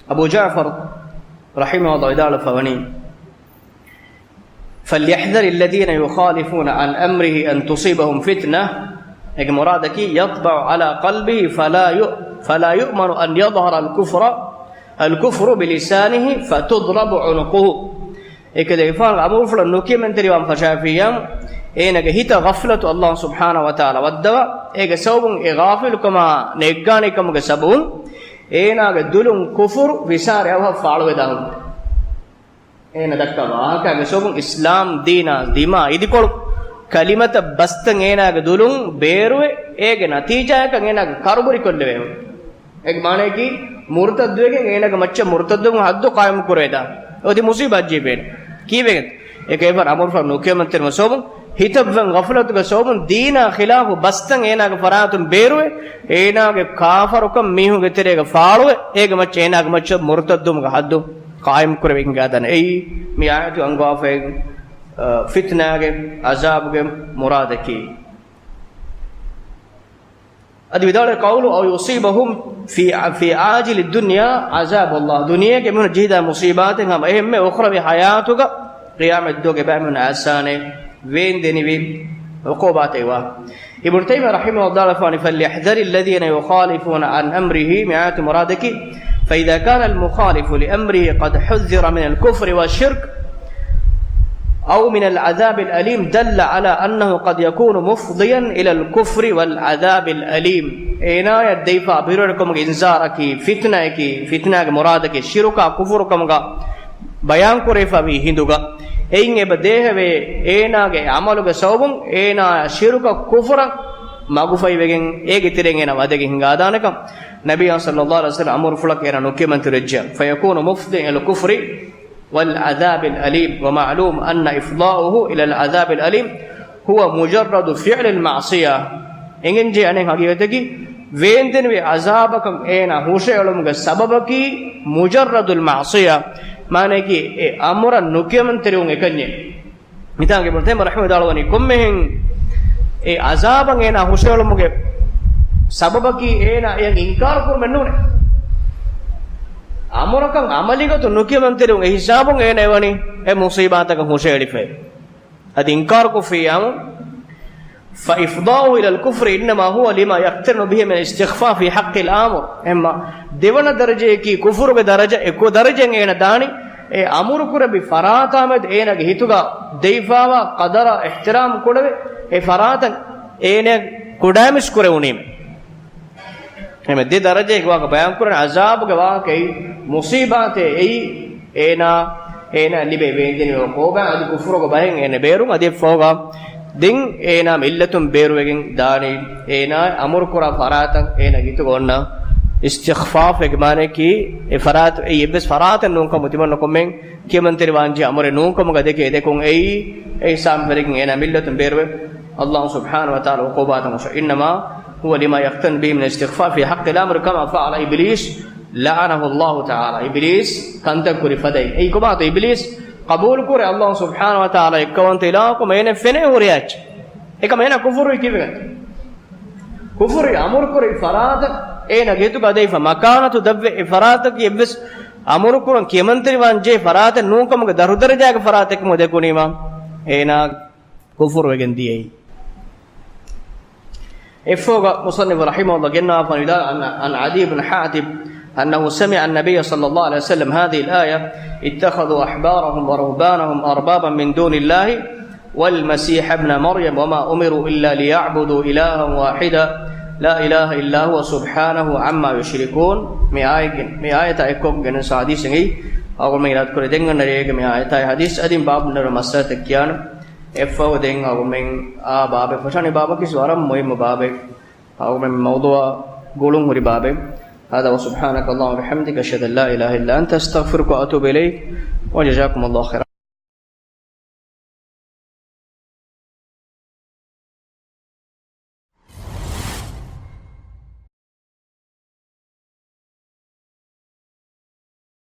އަބޫ ޖަޢްފަރު ރަޙިމަހުﷲ ވިދާޅުވެފަވަނީ، فليحذر الذين يخالفون عن أمره أن تصيبهم فتنة، އޭގެ މުރާދަކީ، يطبع على قلبه فلا ي-، فلا يؤمن أن يظهر الكفر، الكفر بلسانه فتضرب عنقه. އެކަލޭގެފާނު އަމުރުފުޅަށް ނުކިޔަމަންތެރިވާން ފަށާފިއްޔާމު، އޭނާގެ ހިތަށް ޣަފްލަތު އައްލާހު ސުބްޙާނަހު ވަތަޢާލާ ވައްދަވާ، އޭގެ ސަބަބުން އެ ޣާފިލުކަމާ ނެއްގާނެ ކަމުގެ ސަބަބުން އޭނާގެ ދުލުން ކުފުރު ވިސާރަ އަވަހަށް ފާޅުވެދާނެ. އޭނާ ދައްކާ ވާހަކައިގެ ސަބަބުން އިސްލާމް ދީނާ ދިމާ އިދިކޮޅު ކަލިމަތައް ބަސްތައް އޭނާގެ ދުލުން ބޭރުވެ، އޭގެ ނަތީޖާއަކަށް އޭނާގެ ކަރުބުރިކޮށްލެވޭ. އޭގެ މާނައަކީ، މުރުތައްދުވެގެން އޭނާގެ މައްޗަށް މުރުތައްދުވުމުގެ ޙައްދު ޤާއިމު ކުރެވޭތާ. އޮތީ މުޞީބާތް ޖެހިފައި. ކީއްވެގެން؟ އެކަލޭގެފާނު އަމުރުފުޅަށް ނުކިޔަމަންތެރިވުމުގެ ސަބަބުން، ހިތަށްވާ ޣަފްލަތުގެ ސަބަބުން ދީނާ ޚިލާފު ބަސްތައް އޭނާގެ ފަރާތުން ބޭރުވެ، އޭނާގެ ކާފަރުކަން މީހުންގެ ތެރޭގަ ފާޅުވެ، އޭގެ މައްޗަށް އޭނާގެ މައްޗަށް މުރުތައްދުވުމުގެ ޙައްދު ޤާއިމު ކުރެވި ހިނގާދާނެ. އެއީ މި އާޔަތު އަންގާފައި، އަ، ފިތްނާގެ ޢަޒާބުގެ މުރާދަކީ. އަދި ވިދާޅުވޭ، قوله أو يصيبهم في، في عاجل الدنيا عذاب الله. ދުނިޔޭގެ މީހުން ޖެހިދާ މުޞީބާތެއް ހަމަ އެހެންމެ އުޚްރަވީ ޙަޔާތުގަ ޤިޔާމަތްދުވަހުގެ ބައިމީހުން އައްސާނެ ވޭންދެނިވި ޢުޤޫބާތެއް ވާ. ابن تيمية رحمه الله ވިދާޅުވެފަވަނީ، فليحذر الذين يخالفون عن أمره، މި އާޔަތު މުރާދަކީ، فإذا كان المخالف لأمره قد حذر من الكفر والشرك أو من العذاب الأليم دل على أنه قد يكون مفضيا إلى الكفر والعذاب الأليم. އޭނާޔަށް ދެވިފާ ބިރުވެރިކަމުގެ އިންޒާރަކީ، ފިތްނައަކީ، ފިތްނާގެ މުރާދަކީ، ޝިރުކާ ކުފުރުކަމުގަ ބަޔާން ކުރެވިފަވި ހިނދުގަ، އެއިން އެބަ ދޭހަވޭ، އޭނާގެ އަމަލުގެ ސަބަބުން އޭނާ ޝިރުކަށް ކުފުރަށް މަގުފައިވެގެން، އޭގެ ތެރެއިން އޭނާ ވަދެގެން ހިނގާދާނެކަން ނަބިއްޔާ ޞައްލައްލާހު ޢަލައިހި ވަސައްލަމަ އަމުރުފުޅަކަށް އޭނާ ނުކިޔަމަންތެރިވެއްޖެ. فيكون مفضيا إلى الكفر والعذاب الأليم، ومعلوم أن إفضاءه إلى العذاب الأليم هو مجرد فعل المعصية. އެނގެންޖެހޭ އަނެއް ހަގީގަތަކީ، ވޭންދެނިވި ޢަޒާބަކަށް އޭނާ ހުށައެޅުމުގެ ސަބަބަކީ مجرد المعصية، މާނައަކީ އެ އަމުރަށް ނުކިޔަމަންތެރިވުން އެކަންޏެއް. މިތާނގެ އިބްނު ތައިމިއްޔާ ރަޙިމަހުﷲ ވިދާޅުވަނީ، ކޮންމެހެން އެ ޢަޒާބަށް އޭނާ ހުށައެޅުމުގެ ސަބަބަކީ އޭނާ އެޔަށް އިންކާރު ކުރުމެއް ނޫނޭ. އަމުރަކަށް ޢަމަލީގޮތުން ނުކިޔަމަންތެރިވުން އެ ހިސާބުން އޭނާ އެވަނީ އެ މުޞީބާތަކަށް ހުށައެޅިފައި. އަދި އިންކާރުކޮށްފިއްޔާމު، فإفضاؤه إلى الكفر إنما هو لما يقترن به من الاستخفاف في حق الآمر. އެހެންމަ ދެވަނަ ދަރަޖަޔަކީ ކުފުރުގެ ދަރަޖަ، އެ ކު-، ދަރަޖައިން އޭނަ ދާނީ، އެ އަމުރު ކުރެއްވި ފަރާތާމެދު އޭނަގެ ހިތުގަ ދެވިފާވާ ޤަދަރަށް އިޙްތިރާމް ކުޑަވެ، އެ ފަރާތަށް އޭނަ ކުޑައިމިސް ކުރެވުނީމެ. އެމެ ދެ ދަރަޖައެއް ވާގޮތަށް ބަޔާންކުރަން ޢަޒާބުގެ ވާހަކައީ، މުޞީބާތެއް އެއީ، އޭނާ، އޭނާ ލިބޭ ވޭންދެނިވި ޢުޤޫބާތް އަދި ކުފުރުގެ ބަހެއް އޭނަ ބޭރުން އަދި އެއަށްފަހުގަ ދެން އޭނާ މިއްލަތުން ބޭރުވެގެން ދާނީ، އޭނާ އަމުރުކުރާ ފަރާތަށް އޭނާ ހިތުގަ އޮންނަ އިސްތިޚްފާފެއްގެ މާނައަކީ، އެ ފަރާތު، އެއީ އެއްވެސް ފަރާތެއް ނޫންކަމު ތިމަންނަ ކޮންމެ ކިޔަމަންތެރިވާންޖެހޭ އަމުރެއް ނޫންކަމުގަ ދެކޭ ދެކުން އެއީ، އެ ހިސާބުން ވެރިގެން އޭނާ މިއްލަތުން ބޭރުވެ، އައްލާހު ސުބްޙާނަހު ވަތަޢާލާ ޢުޤޫބާތަށް ހުށަ. إنما هو لما يقترن به من الاستخفاف في حق الآمر كما فعل إبليس لعنه الله تعالى. އިބިލީސް ކަންތައް ކުރި ފަދައިން. އެއީ ކޮބާތޯ އިބިލީސް ޤަބޫލު ކުރޭ އައްލާހު ސުބްޙާނަހު ވަތަޢާލާ އެއްކައުވަންތަ އިލާހަކު އޭނަ ފެނޭ ހުރިހާ އެއްޗެއް. އެކަމަ އޭނާ ކުފުރުވީ ކީއްވެގެންތަ؟ ކުފުރުވީ އަމުރުކުރި ފަރާތަށް އޭނާގެ ހިތުގަ އަދި އެފަ މަކާނަތު ދަށްވެ އެ ފަރާތަކީ އެއްވެސް އަމުރުކުރަން ކިޔަމަންތެރިވާން ޖެހޭ ފަރާތެއް ނޫންކަމުގެ ދަށު ދަރަޖާގެ ފަރާތެއް ކަމުގަ ދެކުނީމާ އޭނާ ކުފުރުވެގެން ދިޔައީ. އެއަށްފަހުގަ މުޞައްނިފު ރަޙިމަހުﷲ ގެންނަވާފަ ވިދާޅުވަނީ، عن، عن عدي بن حاتم أنه سمع النبي صلى الله عليه وسلم هذه الآية، اتخذوا أحبارهم ورهبانهم أربابا من دون الله والمسيح ابن مريم وما أمروا إلا ليعبدوا إلها واحدا لا إله إلا هو سبحانه عما يشركون. މި އާޔަތް، މި އާޔަތާ އެއްކޮށް ގެނެސް ޙަދީޘެއް އެއީ. އަޅުގަނޑުމެން އިރާދަކުރޭ ދެން އަންނަ ރޭގެ މި އާޔަތާއި ޙަދީޘް އަދި ބާބުން ނެރު މައްސަލަތައް ކިޔާނަން. އެއަށްފަހު ދެން އަޅުގަނޑުމެން އާ ބާބެއް ފަށާނީ. ބާބަކީ ވަރަށް މުހިއްމު ބާބެއް. އަޅުގަނޑުމެން މައުޟޫޢަށް ގުޅުން ހުރި ބާބެއް. هذا وسبحانك اللهم وبحمدك أشهد أن لا إله إلا أنت أستغفرك وأتوب إليك وجزاكم الله خيرا.